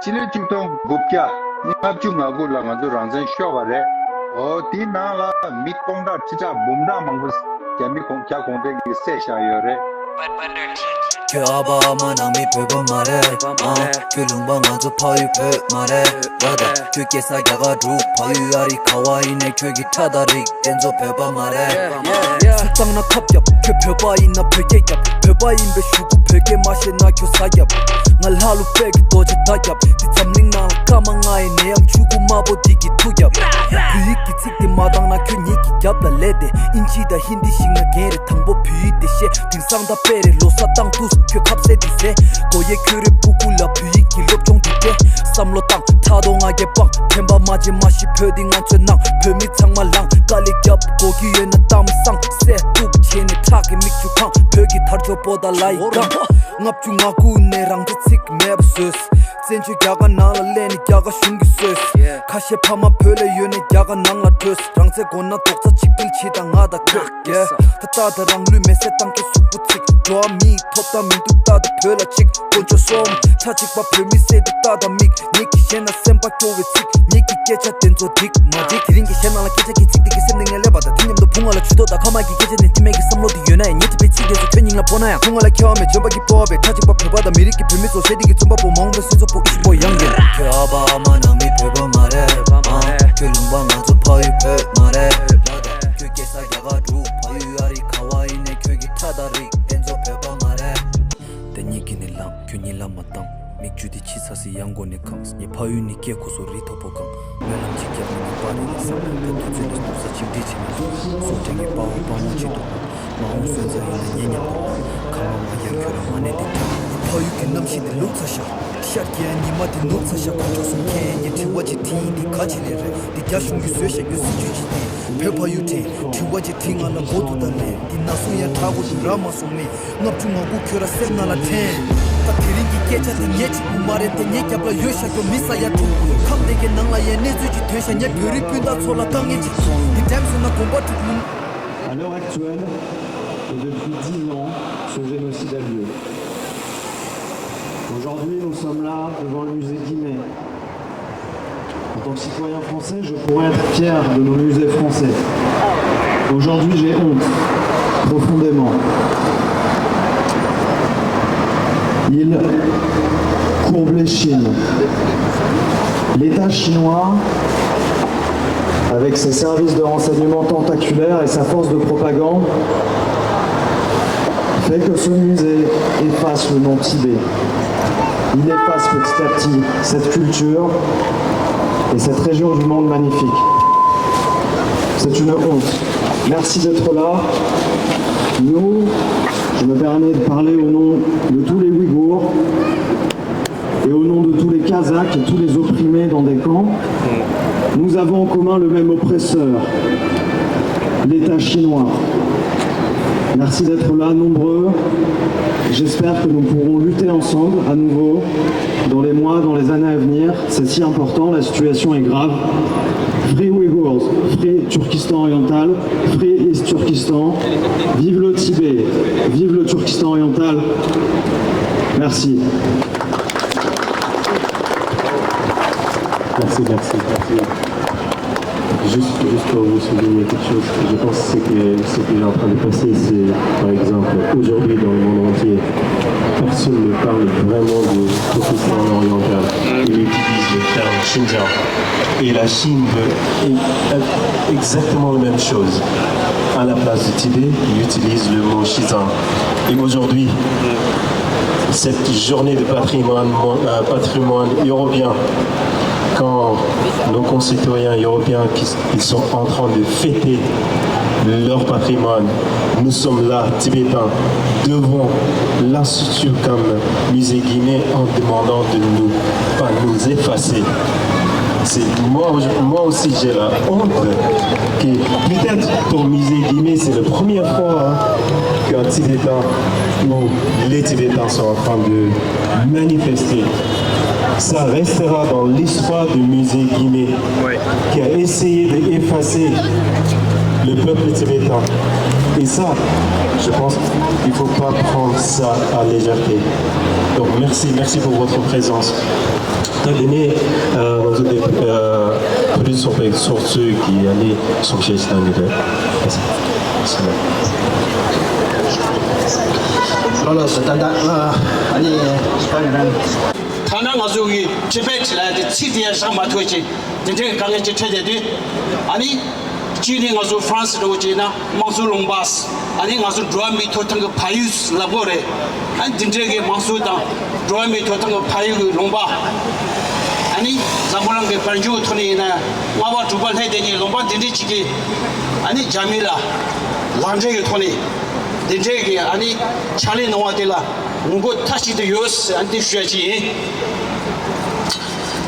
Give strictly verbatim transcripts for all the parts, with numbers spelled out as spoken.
ཕྱི་ལོ་ཆིག་སྟོང་དགུ་བརྒྱ་ལྔ་བཅུ་ང་དགུ་ལ་ང་ཚོ་རང་བཙན་ཤོར་བ་རེད། འོ་དེའི་ནང་ལ་མི་སྟོང་ཕྲག་ཁྲི་ཕྲག་འབུམ་ཕྲག་མང་པོ་རྒྱ་མི་གུང་རྒྱ་གུང་ཁྲན་གྱིས་བསད་བཞག་ཡོད་རེད། ཁྱོད་ཨ་ཕ་ཨ་མ་ནང་མི་བོད་པ་མ་རེད། ཨ། ཁྱོད་ལུང་པ་ང་ཚོ་ཕ་ཡུལ་བོད་མ་རེད། ར་ད། ཁྱོད་སྐྱེས་ས་རྒྱ་གར་འབྲུག་ཕ་ཡུལ་ཨ་རི་ག་བ་ཡིན་ནའི་ཁྱོད་ཀྱི་ཁྲག་དང་རིགས་དེ་ཚོ་བོད་པ་མ་རེད། སུ་བཏང་ན་ཁབ་རྒྱབ། ཁྱོད་བོད་པ་ཡིན་ན་བོད་སྐད་རྒྱབ། བོད་པ་ཡིན་པའི་ཞུ་སྐུ་བོད་སྐད་མ་ཤེས་ན་ཁྱོད་ཟ་རྒྱབ། ང་ལྷ་ཀླུ་དཔལ་གྱི་རྡོ་རྗེ་མདའ་རྒྱབ། འདི་འཛམ་གླིང་ནང་ལ་སྐར་མ་ལྔ་ཡིན་ནའི་ཡང་ཆུ་ཁུག་དམར་པོ་འདི་གི་མཐུ་རྒྱབ། བོད་ཡིག་གི་ཚིག་འདི་མ་བཏང་ན་ཁྱོད་ཉིད་ཀྱི་རྒྱབ་ལ་ལས་ཏེ། ཨིན་ཇི་དང་ཧིན་དི་ཤེས་ན་རྒན་རེད། དང་པོ་བོད་ཡིག་འདི་བཤད། དེང་སང་ད་དཔེ་རེད་ལོ་གསར་བཏང་དུས་ཁྱོད་ཁ་ཟས་འདི་ཟས། སྒོ་ཡའི་ཁྱོད་རེ་སྤུ་གུ་ལ་བོད་ཡིག་གི་སློབ་སྦྱོང་འདི་སྤྲད། བསམ་བློ་བཏང་ཕྲག་དོག་ང་རྒྱལ་སྤངས། དྲན་པ་མ་བརྗེད་མ་ཤི་བོད་འདི་ང་ཚོའི་ནང་། བོད་མི་ཚང་མ་ལངས་དཀའ་ལས་རྒྱབ། དགོས་ཀྱི་ཡོད་ན་གཏམ་བཟང་། བསད་གཏུབ་བྱས་ནས་ཁྲག་གི་མིག་ཆུ་གང་། བོད་ཀྱི་དར་ལྕོག་པོ་ད་ལ་ཡི་གང་། ལྔ་བཅུ་ང་དགུ་ནས་རང་བཙན་ཚིག་མེད་པ་བཟོས། བཙན་བྱོལ་རྒྱ་གར་ནང་ལ་སླེབས་ནས་རྒྱ་གར་གཞུང་གིས་བཟོས། ཁ་ཤས་ཕ་མ་བོད་ལ་ཡོད་ནས་རྒྱ་གར་ནང་ལ་བྲོས། རང་བཙན་དགོས་ན་རྡོག་རྩ་གཅིག་སྒྲིལ་བྱེད་དང་ང་དང་ཁྱོད། ད་ལྟ་ད་རང་ལུས་མེ་སྲེག་བཏང་ཁྱོད་གཟུགས་པོ་ཚིག་འགྲོ་བ་མིའི་ཐོབ་ཐང་མི་འདུག་ད་ལྟ་བོད་ལ་གཅིག་དཀོན་མཆོག་གསུམ་ཆ་གཅིག་པ་བོད་མི་བསད་འདུག་ལྟ་དང་མིག་ཉིད་ཀྱིས་ཤེས་ན་སེམས་པ་སྐྱོ་བའི་ཚིག་ཉིད་ཀྱི་སྐད་ཆ་དེ་ཚོ་འགྲིག་མ་འགྲིག་དེ་རིང་གི་གཞས་ནང་ལ་སྐད་ཆ་གི་ཚིག་དེ་གི་སེམས་ནས་ངས་སླེབས་པ་དང་དེ་མཉམ་དུ་བུང་བ་ལ་ཇུས་གཏོགས་དང་ཁ་མ་གི་སྐད་ཆ་ནས་དེ་མེད་ཀྱི་བསམ་བློ་དེ་ཡོད་ན་ཡང་ཉིད་དེ་པའི་ཚིག་དེ་ཚོ་ཁྱོད་སྙིང་ལ་ཕོག་ན་ཡང་བུང་བ་ལ་ཁྱེར་བ་མེད་ལྗོན་པ་གི་སྤོ་བ་བས་ཁྲ་གཅིག་པ་བོད་པ་དང་མི་རིགས་ཀྱི་བུད་མེད་ཚོ་ཞེ་དེ་གི་བཙུན་པ་བོ་ཨི་ཤི་པོ་ཡང་གིན། ཁྱོད་ཨ་ཕ་ཨ་མ་ནང་མི་བོད་པ་མ་རེད། ཨ། ཁྱོད་ལུང་པ་ང་ཚོ་ཕ་ཡུལ་བོད་མ་རེད། ཁྱོད་སྐྱེས་ས་རྒྱ་གར་འབྲུག་ཕ་ཡུལ་ཨ་རི་ག་བ་ཡིན་ནའི་ཁྱོད་ཀྱི་ཁྲག་དང་རིགས་དེ་ཚོ་བོད་པ་མ་རེད། དེ་གཉིས་ཀྱི་ནི་ལངས་ཁྱོད་གཉིད་ལམ་མ་བཏང་། མིག་ཆུ་དེ་ཕྱི་ཚ་སི་ཡང་སྒོ་ནས་གངས། ངའི་ཕ་ཡུལ་ནི་སྐྱེ་ཁོ་སོ་རི་མཐོ་པོ་གང་། སྨོན་ལམ་གཅིག་བརྒྱབ་ནས་ངའི་པར་རེ་རེ་བསམ། ད་དུས་ཚོད་ནས་སྡུག་ས་གཅིག་སྒྲིལ་བྱས་ནས་སོ་སོ་དྲན་གྱི་དཔའ་བོ་དཔའ་མོ་གཅིག་ཏུ། མ་འོངས་སོན་རྩ་ཡིན་ན་ངའི་མཉམ་དུ། ཁ་མ་མ་ཡང་ཁྱོད་རང་མ་ནས་དེ་དྲན། ཕ་ཡུལ་གྱི་གནམ་གཤིས་དེ་ལུག་ཚ་ཤག་ཤར་གྱི་ཡ་ཉི་མ་དེ་ནུབ་ཚ་ཤག་ཁོ་ཚོ་སོང་མཁན་ངས་དྲི་བ་ཅིག་དྲིས་ཡིན་དེ་ག་ཅི་ལས་རེད། དེ་རྒྱ་གཞུང་གིས་བཟོས་བཞག་རྒྱུ་སྲིད་ཇུས་ཅིག་དེ། བོད་ཕ་ཡུལ་དྲན་དྲི་བ་ཅིག་དྲིས་ང་ལ་མགོ་ཐུག་ད་ལན་དེ་ན་སོང་ཡང་དྲག་གོ་དུས་ར་མ་སོང་མེད། ལྔ་བཅུ་ང་དགུ་ཁྱོད་ར་སེམས་ནང་ལ་དྲན། ད་དེ་རིང་གི་སྐད་ཆ་དེ་ངས་གཅིག་པུ་མ་རེད་དེ་ངའི་རྒྱབ་ལ་ཡོད་ཤག་ཁྱོད་མི་ས་ཡ་དྲུག་ཁམས་དེ་གའི་ནང་ལ་ཡའི་གནས་ཚུལ་ཅིག་ཐོན་ཤག་ངས་བོད་རིགས་སྤུན་ཟླ་ཚོ་ལ་དཀའ་ངལ་ཅིག་སོང་དེ་འགྲེམས་སོང་ན་དགོངས་པ་དྲུག་ལུང། À l'heure actuelle, et depuis dix ans, ce génocide a lieu. Aujourd'hui, nous sommes là devant le musée Guimet. En tant que citoyen français, je pourrais être fier de nos musées français. Aujourd'hui, j'ai honte, profondément. Ils courbent l'échine. L'État chinois, avec ses services de renseignement tentaculaires et sa force de propagande, fait que ce musée efface le nom Tibet. Il efface petit à petit cette culture et cette région du monde magnifique. C'est une honte. Merci d'être là. Nous, je me permets de parler au nom de tous les Ouïghours et au nom de tous les Kazakhs et tous les opprimés dans des camps. Nous avons en commun le même oppresseur, l'État chinois. Merci d'être là, nombreux. J'espère que nous pourrons lutter ensemble à nouveau dans les mois, dans les années à venir. C'est si important, la situation est grave. Free Uyghurs, free Turkistan oriental, free East Turkistan. Vive le Tibet, vive le Turkistan oriental. Merci. Merci, merci, merci. Juste, juste pour vous souligner quelque chose, je pense que ce que, ce qui est en train de passer, c'est, par exemple, aujourd'hui dans le monde entier, personne ne parle vraiment du Turkistan oriental. Il utilise le terme Xinjiang. Et la Chine veut e- exactement la même chose. À la place du Tibet, il utilise le mot Xizang. Et aujourd'hui, cette journée de patrimoine, mon- euh, patrimoine européen, quand nos concitoyens européens qui s- ils sont en train de fêter leur patrimoine, nous sommes là, Tibétains, devant l'institut comme musée Guimet en demandant de nous pas nous effacer. C'est moi, moi aussi j'ai la honte que peut-être pour musée Guimet c'est la première fois hein, qu'un Tibétain ou les Tibétains sont en train de manifester. Ça restera dans l'histoire du musée Guimet qui a essayé d'effacer le peuple tibétain. Et ça, je pense qu'il ne faut pas prendre ça à légèreté. Donc merci, merci pour votre présence. ད་འདི་ནས་ང་ཚོ་འདི་བོད་རིགས་ཚོགས་པའི་ཚོགས་གཙོས་ཀྱི་ཨ་ནི་གསུང་བཤད་ཞིག་གནང་གི་རེད། ལགས་སོ། ད་ལྟ་ཨ་ནི་ད་ང་རང་། ཐ་ན་ང་ཚོ་གི་ཊི་བེཊ་ལ་དེ་ཚིག་དེ་ཡང་བཞག་མ་ཐུབ་ཅིང་དེ་འདྲའི་དཀའ་ངལ་ཅིག་འཕྲད་བསྡད་དུས། ཨ་ནི་གཅིག་ནི་ང་ཚོ་ཧྥ་རན་སི་འགྲོ་བྱས་ན་དམངས་གཙོའི་ལུང་པ། ཨ་ནི་ང་ཚོ་འགྲོ་བ་མིའི་ཐོབ་ཐང་གི་ཕ་ཡུལ་ལབ་དགོས་རེད། ཨ་ནི་འདི་འདྲའི་གི་དམངས་གཙོ་དང་འགྲོ་བ་མིའི་ཐོབ་ཐང་གི་ཕ་ཡུལ་གི་ལུང་པ། ཨ་ནི་འཛམ་བུ་གླིང་གི་དཔལ་འབྱོར་ཐོག་ནས་ཡིན་ན་ལྔ་པ་དྲུག་པ་སླེབས་བསྡད་མཁན་ལུང་པ་འདི་འདྲའི་ཅིག་གི། ཨ་ནི་རྒྱ་མི་ལ་ལག་འབྲེལ་གི་ཐོག་ནས་འདི་འདྲའི་གི་ཨ་ནི་ཕྱག་ལས་གནང་བ་དེ་ལ་ངོ་རྒོལ་མཐའ་གཅིག་ཏུ་ཡོད། ཨ་ནི་དེ་ཞུ་ཡ་ཅིག་ཡིན།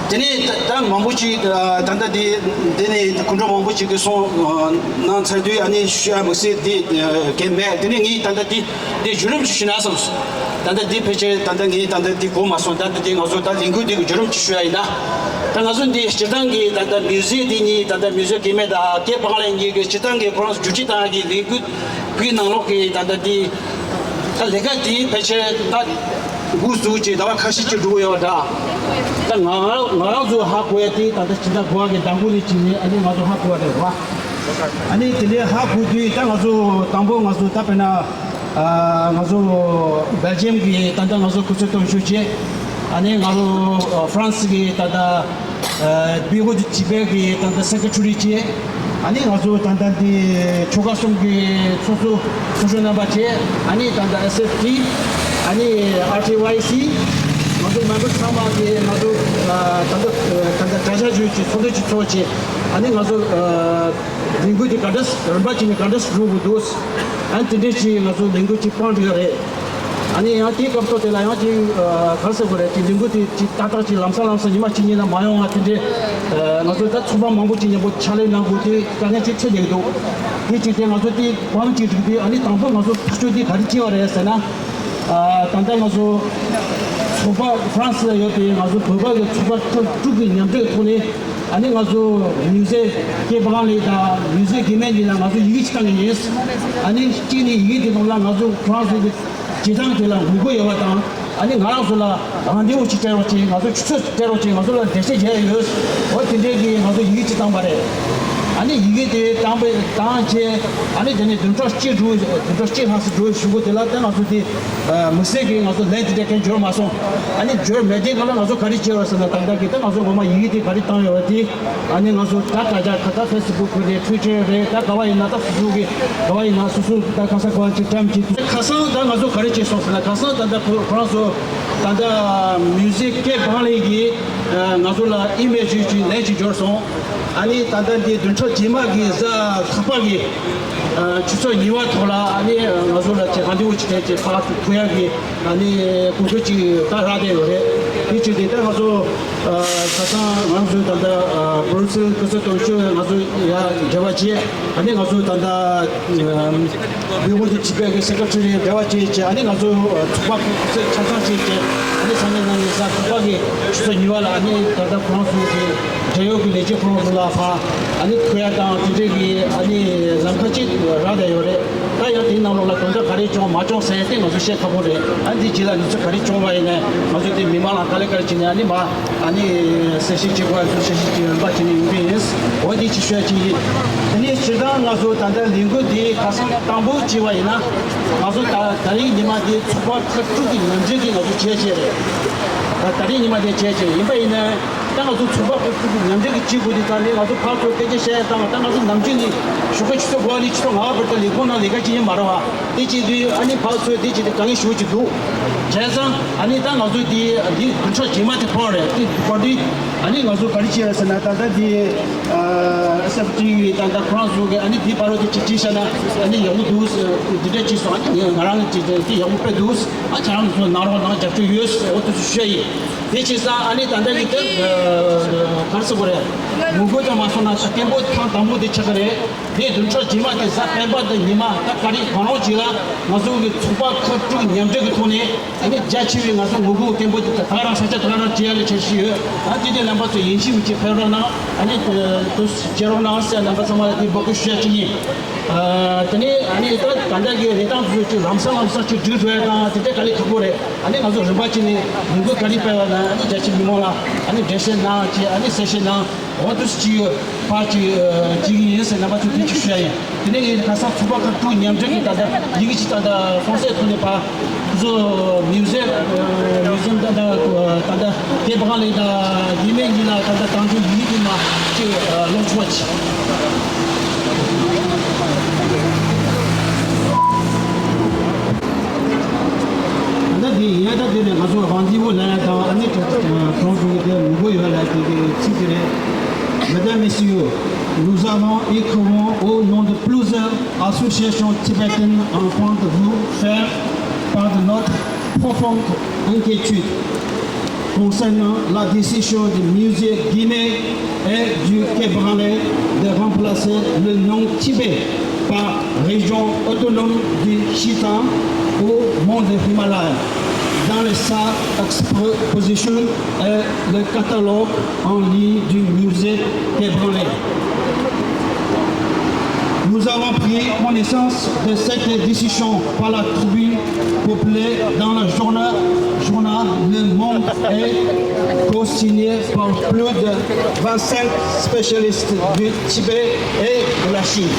དེ་ནས་ད་ད་མང་པོ་ཅིག་ད་ལྟ་དེ་འདི་ནས་སྐུ་མགྲོན་མང་པོ་ཅིག་གིས་གསུངས་གནང་ཚར་དུས་ཨ་ནི་ཞུ་ཡ་མི་སྲིད་དེ་གལ་མེད། དེ་ནས་ངས་ད་ལྟ་དེ་དེ་བརྒྱུད་རིམ་ཅིག་ཞུ་ན་བསམས། ད་ལྟ་དེ་ཕལ་ཆེར་ད་ལྟ་ངས་ད་ལྟ་དེ་གོ་མ་སོང་། ད་ལྟ་དེ་ང་ཚོ་ད་ལས་འགུལ་དེ་གི་བརྒྱུད་རིམ་ཅིག་ཞུ་ཡ་ཡིན་ན། ད་ང་ཚོ་འདི་སྤྱིར་བཏང་གི་ད་ལྟ་མིའུ་ཟི་དེ་གཉིས་ད་ལྟ་མིའུ་ཟི་ཀེ་མེ་དང་ཀེ་པང་ལེ་གཉིས་ཀྱི་སྤྱིར་བཏང་གི་ཁོ་རང་ཚོ་བསྒྱུར་བཅོས་བཏང་ཡ་གི་ལས་འགུལ་བོད་ནང་ལོགས་ཀྱི་ད་ལྟ་དེ་ད་ལས་ཀ་དེ་ཕལ་ཆེར་ད་འགོ་བཙུགས་ཀྱི་ཟླ་བ་ཁ་ཤས་ཅིག་འགྲོ་གི་ཡོད་པ་འདྲ། ད་ང་ང་རང་ཚོ་ཧ་གོ་ཡ་དེ་ད་ལྟ་སྤྱི་ཟླ་དགུ་པ་གི་ཟླ་མགོ་ནས་བྱས་ནས་ཨ་ནི་ང་ཚོ་ཧ་གོ་བ་རེད་བ། ཨ་ནི་དེ་ནས་ཧ་གོ་དུས་ད་ང་ཚོ་དང་པོ་ང་ཚོ་ད་དཔེར་ན་ང་ཚོ་སྦེལ་ཇི་ཡམ་གི་ད་ལྟ་ང་ཚོ་སྐུ་ཚབ་དོན་གཅོད་བྱས། ཨ་ནི་ང་ཚོ་ཧྥ་རན་སི་གི་ད་ལྟ་བྷི་ཡོ་ཊི་ཊི་བྷེཊ་གི་ད་ལྟ་སེ་ཀེ་ཊི་རི་བྱས། ཨ་ནི་ང་ཚོ་ད་ལྟ་འདི་ཆོལ་ཁ་གསུམ་གྱི་ཚོགས་གཙོ་ཚོགས་གཞོན་རྣམ་པ་བཅས། ཨ་ནི་ད་ལྟ་ཨེས་ཨེཕ་ཊི། ཨ་ནི་ཨར་ཊི་ཝའི་སི། ང་ཚོ་མེམ་བར་ཚང་མ་གིས་ང་ཚོ་ད་ལྟ་ད་ལྟ་དྲ་ཞག་བརྒྱུད་ཀྱི་ཚོགས་འདུ་ཅིག་ཚོགས་བྱས། ཨ་ནི་ང་ཚོ་ལས་འགུལ་དེ་ག་འདྲ་རིམ་པ་བྱས་ནས་ག་འདྲ་འགྲོ་དགོས་འདུག་ཨ་ནི་དེ་འདྲས་ཅིག་ང་ཚོ་ལས་འགུལ་ཅིག་སྤང་འགྲིག་ག་རེད། ཨ་ནི་ཡང་དེའི་སྐབས་ཐོག་དེ་ལ་ཡང་ཅིག་ག་རེ་ཟེར་དགོས་རེད། ཅིག་ལས་འགུལ་དེ་ཅིག་ཏག་ཏག་ཅིག་ལམ་སང་ལམ་སང་ཉི་མ་གཅིག་གཉིས་ནང་མ་ཡོང་བ་དེ་འདྲས། ང་ཚོ་ད་ཚོགས་པ་མང་པོ་ཅིག་མཉམ་པོ་ཕྱག་ལས་གནང་དགོས་དེ་དཀའ་ངལ་ཅིག་འཕྲད་བསྡད་ཀྱི་འདུག་དེ་ཅིག་དེ་ང་ཚོ་དེ་བང་ཅིག་བསྒྲིགས་དུས་ཨ་ནི་དང་པོ་ང་ཚོ་ཐག་གཅོད་དེ་ག་རེ་བྱས་པ་རེད་ཟེར་ན། ད་ལྟ་ང་ཚོ་ཚོགས་པ་ཧྥ་རན་སི་ལ་ཡོད་པའི་ང་ཚོ་བོད་པ་གི་ཚོགས་པ་ཁག་དྲུག་གི་མཉམ་འབྲེལ་ཐོག་ནས་ཨ་ནི་ང་ཚོ་མིའུ་ཟི་ཀེ་པང་ལེ་དང་མིའུ་ཟི་ཀེ་མེ་གཉིས་ལ་ང་ཚོ་ཡི་གེ་ཅིག་བཏང་གི་ཡིན། ཨ་ནི་གཅིག་ནི་ཡི་གེ་དེ་ནང་ལ་ང་ཚོ་ཧྥ་རན་སི་གི་བྱེད་སྟངས་དེ་ལ་ངོ་རྒོལ་ཡོད་པ་དང་། ཨ་ནི་ང་རང་ཚོ་ལ་རང་དེ་འོ་ཅིག་སྤྲད་རོགས་བྱེད། ང་ཚོ་ཆུ་ཚོད་སྤྲད་རོགས་བྱེད། ང་ཚོ་ལ་འགྲེལ་བཤད་བྱས་ཡོད། འོ་དེ་འདྲའི་གི་ང་ཚོ་ཡི་གེ་ཅིག་བཏང་པ་རེད། ཨ་ནི་ཡི་གེ་དེ་བཏང་པའི་བཏང་རྗེས་ཨ་ནི་དེ་ནས་བདུན་ཕྲག་གཅིག་འགྲོ། བདུན་ཕྲག་གཅིག་ལྷག་ཙམ་འགྲོ་བཞུགས་གོ་དེ་ལ་ད་ང་ཚོ་དེ་མི་སེར་གི་ང་ཚོ་ལན་དེ་འདྲ་གང་འབྱོར་མ་སོང་། ཨ་ནི་འབྱོར་མེད་དེ་ག་ལ་ང་ཚོ་ག་རེ་བྱས་པ་ཟེར་ན་ད་ལྟ་གི་ད་ང་ཚོ་ངོ་མ་ཡི་གེ་དེ་ག་རེ་བཏང་ཡོད་པ་དེ། ཨ་ནི་ང་ཚོ་ད་དྲ་རྒྱ་ཁ་ད་ཕེ་སི་བུག་རེད། ཊུའི་ཊར་རེད། ད་ག་བ་ཡིན་ན་ད་སོ་སོ་གི་ག་བ་ཡིན་ན་སོ་སོ་ད་ག་ས་ག་བ་ཅིག་བཀྲམ་ཅིག་ཁ་སང་ད་ང་ཚོ་ག་རེ་བྱས་སོང་ཟེར་ན་ཁ་སང་ད་ལྟ་ཁོ་ཁོ་རང་ཚོ་ད་ལྟ་མིའུ་ཟི་ཀེ་པང་ལེ་གིས་ང་ཚོ་ལ་ཨི་མེལ་ཅིག་ཅིག་ལན་ཅིག་འབྱོར་སོང་། ཨ་ནི་ད་ལྟ་འདི་བདུན་ཕྲག་རྗེས་མ་གི་གཟའ་ལྷག་པ་གི་ཆུ་ཚོད་གཉིས་པ་ཐོག་ལ་ཨ་ནི་ང་ཚོ་ལ་ཅིག་རན་དེ་བུ་ཅིག་སྤྲད་ཅིག་ཕར་ཐུག་ཡག་གི་ཨ་ནི་གོ་སྐབས་ཅིག་ད་རག་བསྡད་ཡོད་རེད། དེ་བྱས་ཏེ་ད་ང་ཚོ་ཁ་སང་ང་ཚོའི་ད་ལྟ་བྷ་རུ་སེལ་སྐུ་ཚབ་དོན་གཅོད་ང་ཚོ་ཡར་འབྲེལ་བ་བྱས། ཨ་ནི་ང་ཚོ་ད་ལྟ་བྷི་ཡོ་ཊི་ཊི་བྷེཊ་གི་སེ་ཀེ་ཊི་རི་འབྲེལ་བ་བྱས་བྱས། ཨ་ནི་ང་ཚོ་ཚོགས་པ་ཁག་ཁག་ཆ་ཚང་བྱས་བྱས། ཨ་ནི་ས་གནས་ནང་གི་གཟའ་ལྷག་པ་གི་ཆུ་ཚོད་གཉིས་པ་ལ་ཨ་ནི་ད་ལྟ་ཁོ་རང་ཚོ་གི་འབྲེལ་ཡོད་ཀྱི་ལས་བྱེད་ཁོ་རང་ཚོ་ལ་ཕར་ཨ་ནི་ཐུག་ཡ་དང་དེ་འདྲའི་གི་ཨ་ནི་ལམ་ཁ་ཅིག་རག་བསྡད་ཡོད་རེད། ད་ཡང་དེའི་ནང་ལོགས་ལ་དོན་དག་ག་རེ་བྱུང་མ་བྱུང་ཟེར་ཡ་དེ་ང་ཚོ་བཤད་ཁག་པོ་རེད། ཨ་ནི་དེ་རྗེས་ལ་གནས་ཚུལ་ག་རེ་བྱུང་བ་ཡིན་ནའི་ང་ཚོ་དེ་མི་མང་ལ་ག་ལེ་ག་ལེ་བྱས་ནས་ཨ་ནི་མར་ཨ་ནི་གསལ་བཤད་བྱེད་དགོས་པ་ཚོ་གསལ་བཤད་བྱེད་རིམ་པ་བྱས་ནས་ཡོང་གི་ཡིན། འོ་དེ་ཅིག་ཤོད་ཅིག་ཡིན། དེ་ནས་སྤྱིར་བཏང་ང་ཚོ་ད་ལྟ་ལས་འགུལ་འདི་ཁ་སང་དང་པོ་བྱས་པ་ཡིན་ན་ང་ཚོ་ད་ད་རིང་ཉི་མ་འདི་ཚོགས་པ་ཁག་དྲུག་གི་མཉམ་འབྲེལ་གྱིས་ང་ཚོ་བྱས་བྱས་རེད། ད་ད་རིང་ཉི་མ་འདི་བྱས་བྱས་རེད། ཡིན་པ་ཡིན་ན་ད་ང་ཚོ་ཚོགས་པ་ཁག་དྲུག་གི་མཉམ་འབྲེལ་གྱིས་བྱེད་དགོས་དུས་ད་ནི་ང་ཚོ་ཕར་ཚུར་སྐད་ཆ་བཤད་ཡ་དང་ད་ང་ཚོ་ནམ་རྒྱུན་ནི་ཞོགས་ཀ་ཆུ་ཚོད་དགུ་པ་ནས་ཆུ་ཚོད་ལྔ་པ་བར་དུ་ལས་ཁུངས་ནང་ལས་ཀ་བྱེད་ཀྱི་མ་རེད་བ། དེ་བྱེད་དུས་ཨ་ནི་ཕར་ཚུར་དེ་བྱེད་དུས་དཀའ་ངལ་ཞེ་པོ་ཅིག་འདུག་བྱས་ཙང་ཨ་ནི་ད་ང་ཚོ་དེ་འདི་བདུན་ཕྲག་རྗེས་མ་དེ་ཕོག་རེད། དེ་ཕོག་དུས་ཨ་ནི་ང་ཚོ་ག་རེ་བྱས་ཡོད་ཟེར་ན་ད་ལྟ་དེ་ཨེས་ཨེཕ་ཊི་ཡི་ད་ལྟ་ཁོ་རང་ཚོ་གི་ཨ་ནི་དེ་བར་དུ་ཅིག་བྲིས་བཞག་ན་ཨ་ནི་ཡག་པོ་འདུག་འདི་འདྲ་བྱས་སོང་། ཨ་ནི་ང་རང་གི་དེ་ཡག་པོ་དཔེ་འདུག་ཨ་ཁྱེད་རང་ཚོ་གནང་རོགས་གནང་རྒྱབ་སྐྱོར་ཡོད་འོ་དེ་ཚོ་ཞུ་ཡ་ཡིན། དེ་བྱས་ཙང་ཨ་ནི་ད་ལྟ་གི་དེ་ག་རེ་ཟེར་དགོས་རེད། ངོ་རྒོལ་ཙམ་མ་སོང་ན་སྐད་འབོད་ཐེངས་དང་པོ་དེ་ཆགས་ཀྱི་རེད། དེ་བདུན་ཕྲག་རྗེས་མ་དེ་གཟའ་སྤེན་པ་དང་ཉི་མ་ད་ག་རེ་གང་རུང་ཅིག་ལ་ང་ཚོ་གི་ཚོགས་པ་ཁག་དྲུག་མཉམ་འབྲེལ་གྱི་ཐོག་ནས་ཨ་ནི་རྒྱ་ཆེ་བའི་ང་ཚོ་ངོ་རྒོལ་སྐད་འབོད་དེ་ད་ག་རང་ས་ཆ་ད་ག་རང་བྱེད་ཡ་གི་འཆར་གཞི་ཡོད། ཨ་དེ་དེ་རྣམ་པ་ཚོ་ཡིན་གཅིག་མིན་གཅིག་ཕེབས་རོགས་གནང་ཨ་ནི་དུ་བྱེད་རོགས་གནང་ཟེར་རྣམ་པ་ཚང་མ་ལ་དེ་འབོད་སྐུལ་ཞུ་ཡ་གཅིག་ཡིན། ཨ། དེ་ནས་ཨ་ནི་ད་ད་ལྟ་གི་རེ་སྟངས་དེ་ཚོ་ཅིག་ལམ་སང་ལམ་སང་ཅིག་སྒྲིག་འགྲོ་ཡ་དང་དེ་འདྲ་དཀའ་ལས་ཁག་པོ་རེད། ཨ་ནི་ང་ཚོ་རིམ་པ་བྱས་ནས་ལས་འགུལ་ག་རེ་སྤེལ་བ་ན་ཨ་ནི་རྒྱ་ཆེ་མི་མང་ལ་ཨ་ནི་འགྲེལ་བཤད་གནང་བྱས། ཨ་ནི་གསལ་བཤད་གནང་། འོ་དེ་ཅིག་ཕར་ཅིག་བྱེད་ཀྱི་ཡིན་ཟེར་རྣམ་པ་ཚོ་དེ་ཅིག་ཞུ་ཡ་ཡིན། དེ་ནས་ངས་ཁ་སང་ཚོགས་པ་ཁག་དྲུག་མཉམ་འབྲེལ་གྱིས་ད་ལྟ་ཡི་གེ་ཅིག་ད་ལྟ་གསུང་གསལ་ཐོག་ནས་ཕར་ཁོ་ཚོ་མིའུ་ཟི་ཡམ་མིའུ་ཟི་ཡམ་ད་ལྟ་ད་ལྟ་ཀེ་བྷང་ལེ་དང་དགེ་མེད་གཉིས་ལ་ད་ལྟ་དང་དུ་ཡི་གེ་དེ་མ་ཅིག་ལོག་ཆོག་ཅིག་ད་ལྟ་འདི་ཡིན། ད་འདི་ནས་ང་ཚོ་རང་འདི་བོ་ལ་ཡ་དང་ཨ་ནི་གྲོང་ཚོ་དེ་མི་གོ་ཡོད་ལ་དེ་དེ་ཚིག་དེ་རེད། Mesdames, Messieurs, nous avons écrivons au nom de plusieurs associations tibétaines afin de vous faire part de notre profonde inquiétude concernant la décision du musée guinéen et du Quai Branly de remplacer le nom Tibet par région autonome du Xizang ou mont de Himalaya dans le Sa Exposition et le catalogue en ligne du musée Quai Branly. Nous avons pris connaissance de cette décision par la tribune publiée dans le journal, journal Le Monde et co-signée par plus de vingt-cinq spécialistes du Tibet et de la Chine.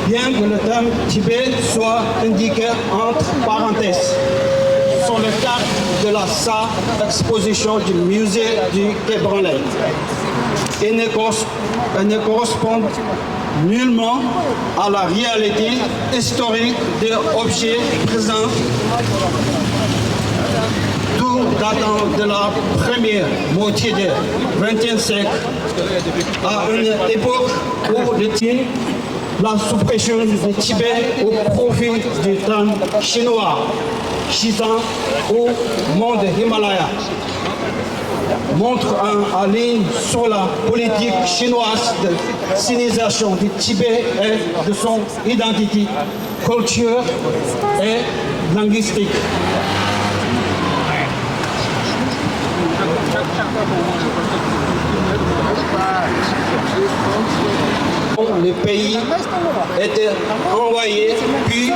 Bien que le terme Tibet soit indiqué entre parenthèses sur le cadre de la Sa Exposition du musée du Quai Branly, il ne cons- ne correspond nullement à la réalité historique des objets présents, tout datant de la première moitié du vingtième siècle, à une époque où le Tibet, la suppression du Tibet au profit du terme chinois, Xizang ou mont de Himalaya, montre un, un ligne sur la politique chinoise de sinisation du Tibet et de son identité culturelle et linguistique. Le pays était envahi puis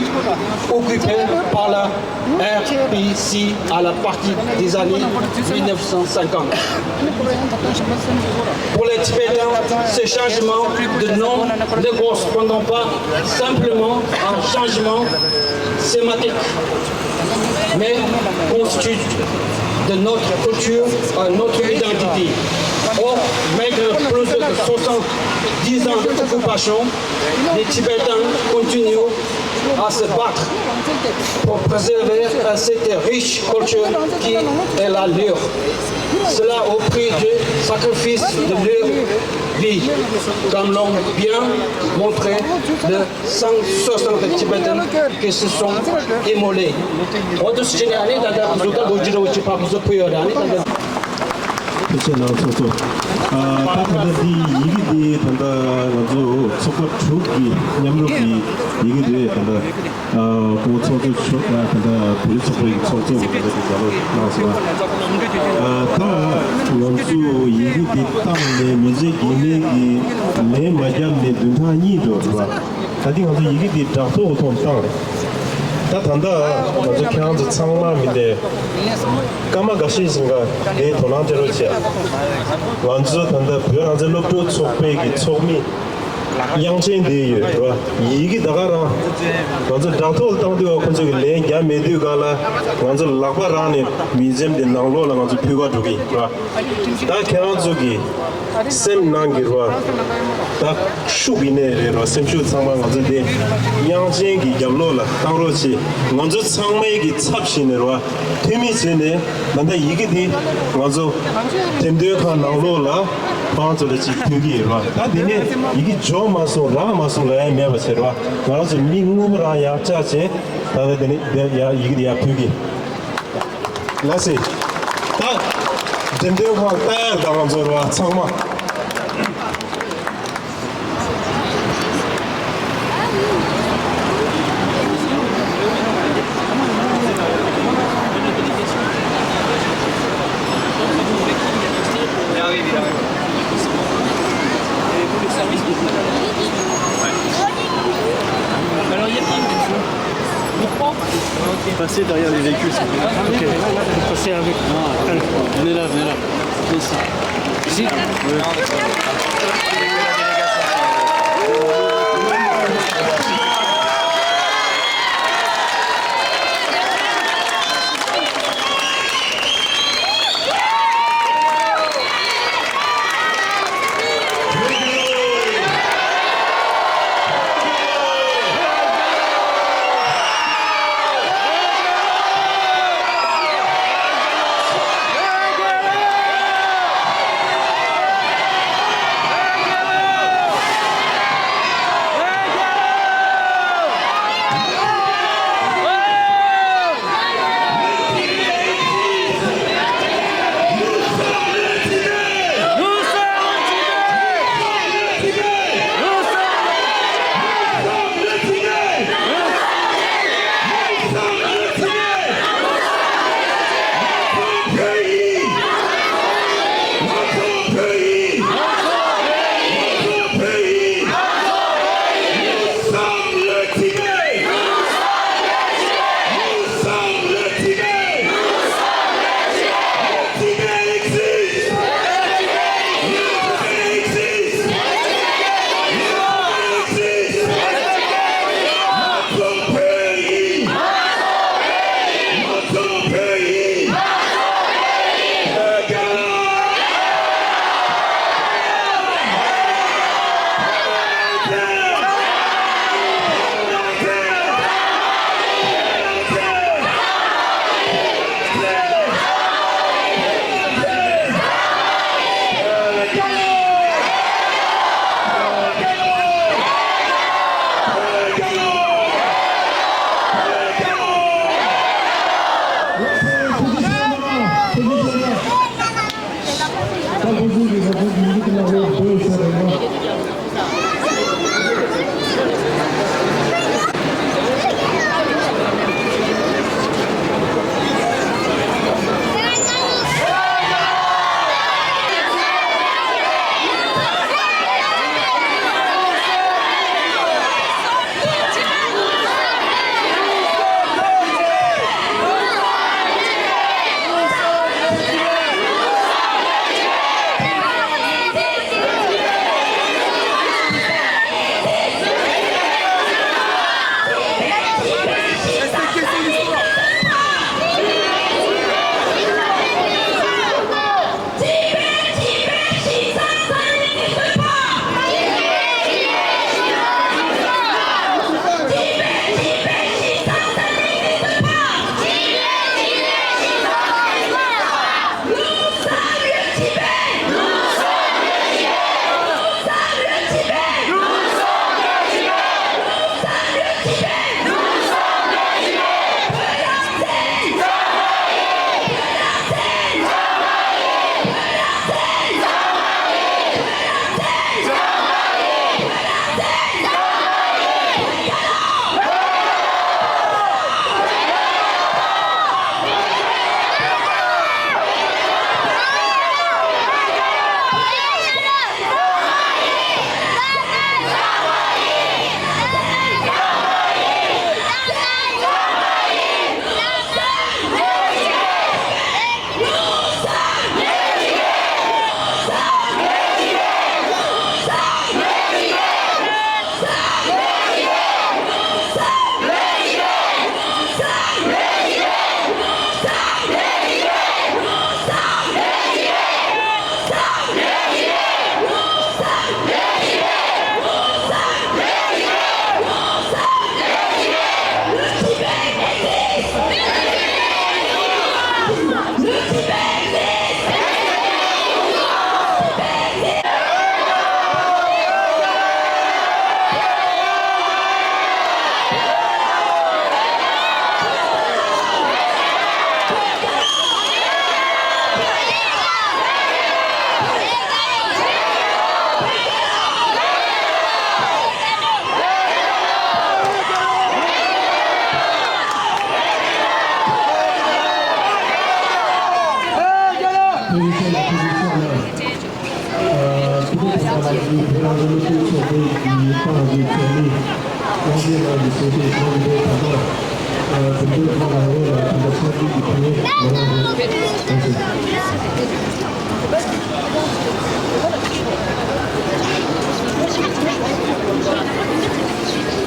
occupé par la R P C à la partie des années mille neuf cent cinquante. Pour les Tibétains, ce changement de nom ne correspond pas simplement à un changement sémantique, mais constitue de notre culture, euh, notre identité. Or, malgré plus de soixante-dix ans d'occupation, les Tibétains continuent à se battre pour préserver, euh, cette riche culture qui est la leur. Cela au prix du sacrifice de leur vie, comme l'ont bien montré les cent soixante Tibétains qui se sont immolés. འོ་དེ་སུ་ཅི་ནས་ཨ་ནི་ད་ལྟ་བཟོ་ལྟ་ལོ་རྒྱུས་རེ་བ་ཅིག་ཕར་ཁོ་ཚོ་ཕུལ་ཡོད་རེད། ཨ་ནི་ད་ལྟ། ཐུགས་རྗེ་གནང་ཚོགས་གཙོ། ཨ། ད་ད་ལྟ་འདི་ཡི་གེ་འདི་ད་ལྟ་ང་ཚོ་ཚོགས་པ་དྲུག་གི་མཉམ་རུབ་ཀྱི་ཡི་གེ་རེད། ད་ལྟ་ཨ་ཁོང་ཚོགས་གཙོ་མཆོག་ད་ལྟ་བོད་རིགས་ཚོགས་པའི་ཚོགས་གཙོ་ད་ལྟ་འདི་ལ་གནང་སོང་། ཨ། ད་ང་ཚོ་ཡི་གེ་འདི་བཏང་ནས་མི་ཚེ་རྒྱུན་ལས་ཀྱི་ལན་མ་བརྒྱབ་ནས་བདུན་ཕྲག་གཉིས་འགྲོ་འགྲོ་བ། ད་འདི་ང་ཚོ་ཡི་གེ་འདི་དྲ་ཐོག་ཐོག་བཏང་། ད་ད་ལྟ་ང་ཚོ་ཁྱེད་རང་ཚོ་ཚང་མ་མི་འདྲ། སྐར་མ་འགའ་ཤས་ཤིག་ག་འདིའི་དོ་སྣང་སྤྲད་རོགས་བྱས། ང་ཚོ་ད་ལྟ་བོད་རང་བཙན་སློབ་ཕྲུག་ཚོགས་པའི་གི་ཚོགས་མི་དབྱངས་ཅན་འདི་ཡོད་རེད་བ། ཡི་གེ་ད་ག་རང་ང་ཚོ་དྲ་ཐོག་ལ་བཏང་དུས་བ་ཁོ་ཚོ་གི་ལན་རྒྱག་མེད་དུས་ག་ལ་ང་ཚོ་ལག་པ་རང་ནས་མིའུ་ཛི་ཡམ་འདི་ནང་ལོགས་ལ་ང་ཚོ་ཕུལ་ག་འགྲོ་གི་ཡིན་རེད་བ། ད་ཁྱེད་རང་ཚོ་གི་སེམས་ནང་གི་རེད་བ། ད་ཤུགས་ཡིན་ནའི་རེད་རོ། སེམས་ཤུགས་ཚང་མ་ང་ཚོ་དེ་དབྱངས་ཅན་གྱི་རྒྱབ་ལོགས་ལ་བཏང་རོགས་བྱེད། ང་ཚོ་ཚང་མའི་གི་ཚབ་བྱས་ནས་རོ། འཐུས་མི་བྱས་ནས་ད་ལྟ་ཡི་གེ་འདི་ང་ཚོ་འགྲེམས་སྟོན་ཁང་ནང་ལོགས་ལ་ཁོང་ཚོ་ལ་ཅིག་ཕུལ་གྱི་ཡོད་རོ། ད་དེ་ནས་ཡི་གེ་འཇོག་མ་སོང་རག་མ་སོང་ལབ་ཡ་མེད་པ་བྱས་རོ། ང་ཚོ་མི་དངོས་པོ་རང་ཡར་བཅར་བྱས་ད་ལྟ་དེ་ནས་དེ་ཡ་ཡི་གེ་འདི་ཡར་ཕུལ་གྱི། ལགས་སེ། ད་འགྲེམས་སྟོན་ཁང་ལྟ་ཡར་ད་ང་ཚོ་རོ་ཚང་མ། C'est derrière les véhicules, c'est bon. Ok. Vous passez avec. Ah, allez. Venez là, venez là. Ici. Ici.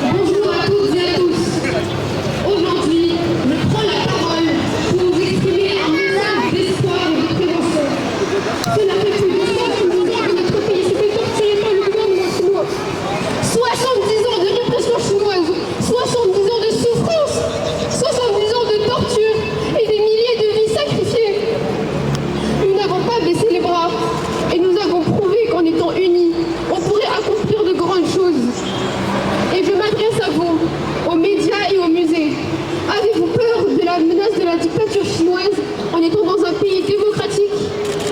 Bonjour à toutes et à tous. Aujourd'hui, je prends la parole pour vous exprimer un message d'espoir et de prévention. Cela fait plus de soixante-dix ans que notre pays se fait torturer par le gouvernement chinois. Soixante-dix ans de répression chinoise, soixante-dix ans de souffrance, soixante-dix ans de torture et des milliers de vies sacrifiées. Nous n'avons pas baissé les bras et nous avons prouvé qu'en étant unis, on pourrait accomplir de grandes choses. Et je m'adresse à vous, aux médias et aux musées. Avez-vous peur de la menace de la dictature chinoise en étant dans un pays démocratique ?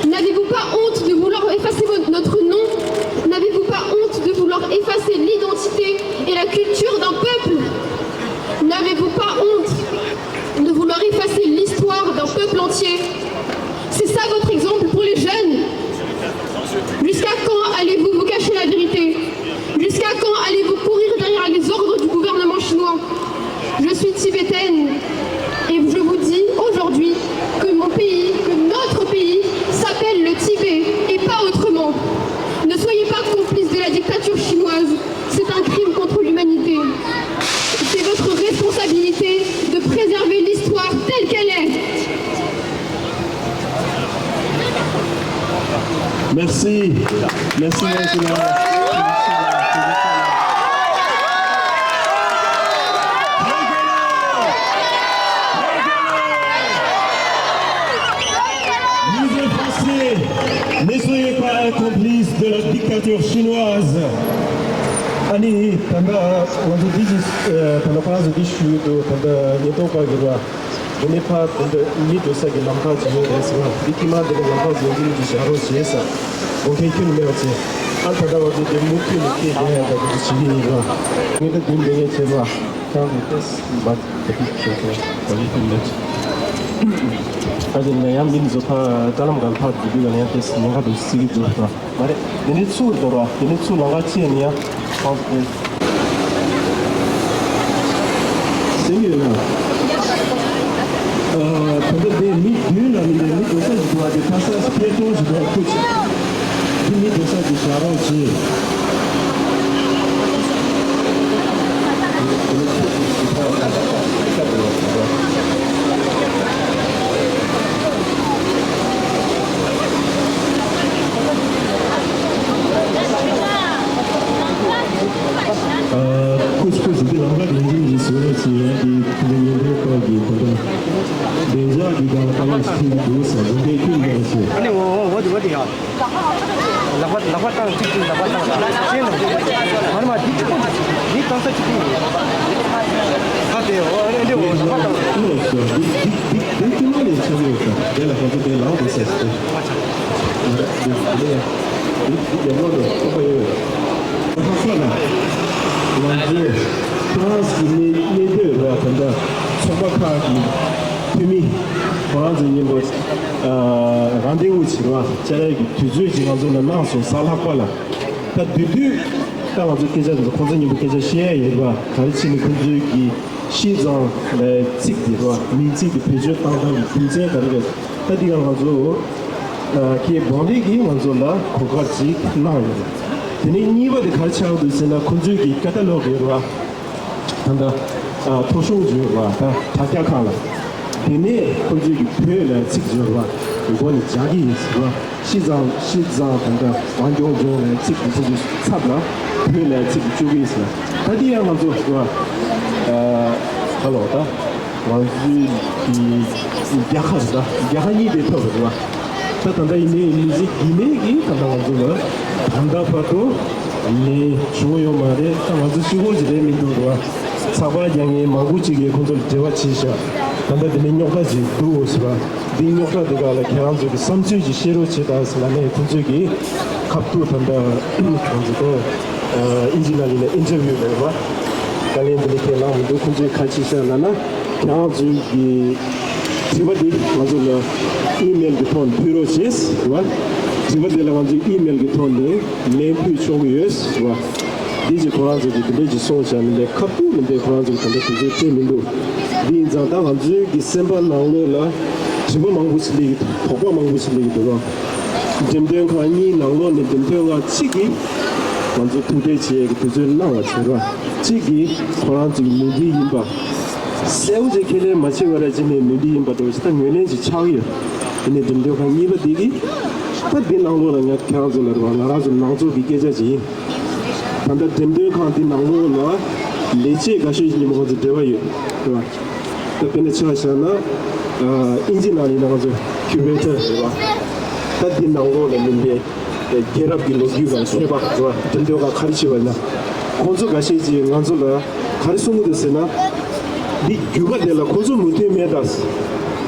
N'avez-vous pas honte de vouloir effacer vo- notre nom ? N'avez-vous pas honte de vouloir effacer l'identité et la culture d'un peuple ? N'avez-vous pas honte de vouloir effacer l'histoire d'un peuple entier ? C'est ça votre exemple pour les jeunes ? Jusqu'à quand allez-vous vous cacher la vérité ? Jusqu'à quand allez-vous courir derrière les ordres du gouvernement chinois ? Je suis tibétaine et je vous dis aujourd'hui que mon pays, que notre pays s'appelle le Tibet et pas autrement. Ne soyez pas complices de la dictature chinoise. C'est un crime contre l'humanité. C'est votre responsabilité de préserver l'histoire telle qu'elle est. Merci. Merci, Nicolas. Musée français, ne soyez pas un complice de la dictature chinoise. ཨ་ནི་ད་ལྟ་ང་ཚོ་འདི་ཅིག་ད་ལྟ་ཁོ་རང་ཚོ་འདི་ཞུས་འདུག་ད་ལྟ་ཉེན་རྟོག་པ་གིས་ར། འདི་ནས་ཕར་འདི་འདྲ་མི་འགྲོ་ས་གི་ལམ་ཁ་ཅིག་ཡོད་རེད་ཟེར་བ། འདི་ཁྱིམ་མ་འདི་ནས་ལམ་ཁ་ཟིན་འཛིན་གྱིས་བཞག་རོགས་བྱས་ཟེར། འོ་མཁན་ཁྱོད་ནས་མེད་པ་བྱས། ཨ་ད་ལྟ་བ་འདི་འདི་མུ་མཐུད་ནས་ཁྱེད་རྒྱ་ཡང་འདྲ་འདི་འདྲ་བྱེད་ཀྱི་ཡིན་ར། ངས་ད་འདི་འདི་ངས་བྱས་པ་ཁྱེད་རང་གི་ཏེས་འབའ་ད་འདི་བྱས་ཏེ་ད་འདི་ཁྱོད་མེད། ཨ་ཅེ་ནས་ཡང་མི་འདི་ཚོ་ཕར་ད་ལམ་ག་ལ་ཕར་འགྲོ་དུས་ག་ལ་ཡང་ཏེས་ཉེན་ཁ་འདུག་སྲིད་ཀྱི་འདུག་ར། མ་རེད། དེ་ནས་ཚུར་འདོར་བ། དེ་ནས་ཚུར་ལམ་ཁ་ཕྱེ་ནས་ཡང་ཁོང་ཚོ་དེ། ཟེར་གྱི་ཡོད་ན། ཨ། ད་ལྟ་དེ་མི་བདུན་ལ་མི་ལས་མི་འགྲོ་ས་ཞིག་འདུག་བ། དེ་ཕ་ས་ཕེ་ཏོང་ཞིག་འདུག་བ། ཁུ་ཆེ། དེ་མི་འགྲོ་ས་ཞིག་བཞག་རོགས་གྱིས། ཁོས་ཁོས་འདི་ལམ་ཁ་ལེན་གྱིན་ཡིན་ཟེར་བ་ཞིག་ཡང་འདི་དེ་ཉིན་འགྲོ་སྐབས་ཀྱི་དེ་འདྲ་བདེ་འཇགས་ཀྱི་སྒང་ལ་ལྟ་བ་ཞིག་ཐེབས་ཀྱི་འདུག་ཟེར་འདི་འདྲའི་ཁྱོད་འདྲ་ཞིག་ཨ་ནི་འོ་འོ་འོ་དེ་འོ་དེ་ཡ། ལག་པ་ལག་པ་བཏང་གཅིག་གཅིག་ལག་པ་བཏང་ལ་ཤེས་ནོ། མ་རེད་མ་འདི་གཅིག་པོ་འདི་བཏང་ས་གཅིག་པོ་ཡིན། ད་དེ་འོ་ཨ་ནི་འདི་འོ་ལག་པ་བཏང་ལ། འདི་འདི་འདི་འདི་ཁྱོད་མ་ལས་ཆགས་ཡོད་ད། དེ་ལ་ཁོ་ཚོ་དེ་ལའོ་དེ་ཟེར་ཏེ། ལྷག་པར་ལ་ང་ཚོས་ཕ་རན་སི་གི་གནས་གནས་སྡོད་ར་དེ་འདྲ་ཚོགས་པ་ཁག་གི་འཐུས་མི་ང་རང་ཚོ་མཉམ་པོ་རང་དེ་འུ་ཆེ་བ་བཅར་ཡག་གི་དུས་ཚོད་ཅིག་ང་ཚོ་ལ་གནང་སོང་། གཟའ་ལྷག་པ་ལ་ད་དུས་དུས་ད་ང་ཚོ་སྐད་ཆ་དེ་ཚོ་ཁོང་ཚོ་མཉམ་པོ་སྐད་ཆ་བཤད་ཡག་ཡོད་པ། ག་རེ་བྱས་ནས་ཁོང་ཚོའི་གི་ཤིས་ཙང་ལའི་ཚིག་དེ་ར་མིང་ཚིག་དེ་བེད་སྤྱོད་བཏང་སྟངས་ཀྱི་རྒྱུ་མཚན་ག་རེ་རེད། ད་འདི་ག་ང་ཚོ་ཁྱེད་བང་རིག་གིས་ང་ཚོ་ལ་གོ་སྐབས་ཅིག་གནང་ཡོད་རེད། དེ་ནས་གཉིས་པ་དེ་ག་རེ་ཆགས་འདུག་ཟེར་ན་ཁོ་ཚོའི་གི་ཀ་ཏ་ལོག་ཡོད་ར། ད་ལྟ་ཐོ་གཞུང་ཡོད་ར། ད་དྲ་རྒྱ་ཁག་ལ། དེ་ནས་ཁོ་ཚོའི་གི་བོད་ལ་ཚིག་ཡོད་ར། མགོ་ནས་རྒྱག་གི་ཡིན་ཟེར་བ། ཤིས་ཙང་ཤིས་ཙང་དང་འདྲ་ཝང་ཀྱོང་ཀྱོང་ལའི་ཚིག་དེ་ཚོ་གི་ཚབ་ལ་བོད་ལའི་ཚིག་གི་བཅུག་གི་ཡིན་ཟེར། ད་དེ་ཡང་ང་ཚོ་ཨ་ཧ་ལོ་ད་ང་ཚོའི་རྒྱལ་ཁབ་ད་རྒྱལ་ཁབ་གཉིས་དེ་ཐོབ་རེད་བ། ད་ད་ལྟ་ཡིན་ནའི་མི་ཚེ་རྒྱུན་ལས་ཀྱི་ད་ལྟ་ང་ཚོ་ལ་ད་ལྟ་བར་དུ་ལས་བྱུང་ཡོད་མ་རེད། ད་ང་ཚོ་གཅིག་པོ་ཞིག་རེད་མི་འདུག་རེད་བ། ཚགས་པར་རྒྱག་མཁན་མང་པོ་ཅིག་གིས་ཁོང་ཚོར་འབྲེལ་བ་བྱས་ཤག་ད་ལྟ་དེ་ནས་རྙོག་དྲ་ཞིག་འདུག་ཟེར་བ། འདི་རྙོག་དྲ་འདི་ག་ལ་ཁྱེད་རང་ཚོ་གི་བསམ་ཚུལ་ཅིག་བཤད་རོགས་བྱེད་དང་ཟེར་ལ་ནས་ཁོང་ཚོས་ཀྱི་ཁ་ཐུག་ད་ལྟ་ཁོང་ཚོ་ད་ཨིན་ཇི་ནང་ཡིན་ན་ཨིན་ཊར་བིའུ་ལབ་པ། ད་ལན་འདི་ལ་ཁས་བླངས་མི་འདུག་ཁོང་ཚོས་ཁ་ཅིག་བཤད་ལ་ན་ཁྱེད་རང་ཚོའི་གི་དྲི་བ་འདི་ང་ཚོ་ལ་ཨི་མེལ་གི་ཐོག་ནས་ཕུལ་རོགས་བྱེད་ཟེར་བ། དྲི་བ་འདི་ལ་ང་ཚོས་ཨི་མེལ་གི་ཐོག་ནས་ལན་ཕུལ་ཆོག་གི་ཡོད་ཟེར་བ། དེ་རྗེས་ཁོ་རང་ཚོ་གིས་དེ་འདྲ་ཅིག་གསུངས་བཞག་མི་འདུག་ཁ་ཐུག་མི་འདུག་ཁོ་རང་ཚོ་གིས་དེ་འདྲ་དུས་ཚོད་སྤྲད་མི་འདུག་འདི་ཡིན་ཙང་ད་ང་ཚོའི་གི་སེམས་པ་ནང་ལོགས་ལ་དྲི་བ་མང་པོ་ཞིག་སླེབས་ཀྱི་འདུག་དོགས་པ་མང་པོ་ཞིག་སླེབས་ཀྱི་འདུག་ར། འགྲེམས་སྟོན་ཁང་གཉིས་ནང་ལོགས་ནས་འགྲེམས་སྟོན་ཁང་གཅིག་གིས་ང་ཚོ་ཐུག་འཕྲད་བྱེད་ཡས་ཀྱི་དུས་ཚོད་གནང་བ་བྱས་ར། གཅིག་གིས་ཁོ་རང་ཚོ་གི་མོས་མཐུན་ཡིན་པ་གསལ་པོ་ཅིག་ཁས་ལེན་མ་བྱས་པ་ར་ཅིག་ནས་མོས་མཐུན་ཡིན་པ་འདྲ་བོ་ཞིག་ད་ངོས་ལེན་ཅིག་ཆགས་ཀྱི་ཡོད། དེ་ནས་འགྲེམས་སྟོན་ཁང་གཉིས་པ་དེ་གིས་ད་འདི་ནང་ལོགས་ལ་ང་ཁྱེད་རང་ཚོ་ལ་རེད་བ། ང་རང་ཚོ་ནང་ཚོགས་ཀྱི་སྐད་ཆ་ཅིག་ཡིན། ད་ལྟ་འགྲེམས་སྟོན་ཁང་འདི་ནང་ལོགས་ལ་ལས་བྱེད་འགའ་ཤས་ཤིག་ཉིན་མོ་ང་ཚོ་འབྲེལ་བ་ཡོད་རེད་བ། ད་དཔེར་ན་ཆ་བཞག་ན་ཨ་ཨིན་ཇི་ནང་ཡིན་ན་ང་ཚོ་ཁྱུ་རེ་ཊར་རེད་བ། ད་འདི་ནང་ལོགས་ལ་མི་འདི་རྒྱལ་རབས་ཀྱི་ལོ་རྒྱུས་དང་མཁས་པ་རེད་བ། འགྲེམས་སྟོན་ཁང་ག་རེ་བྱེད་པ་ཡིན་ན་ཁོང་ཚོ་འགའ་ཤས་ཀྱིས་ང་ཚོ་ལ་ག་རེ་གསུང་གི་འདུག་ཟེར་ན། འདི་བརྒྱུད་པ་དེ་ལ་ཁོ་ཚོ་མོས་མཐུན་མེད་ད།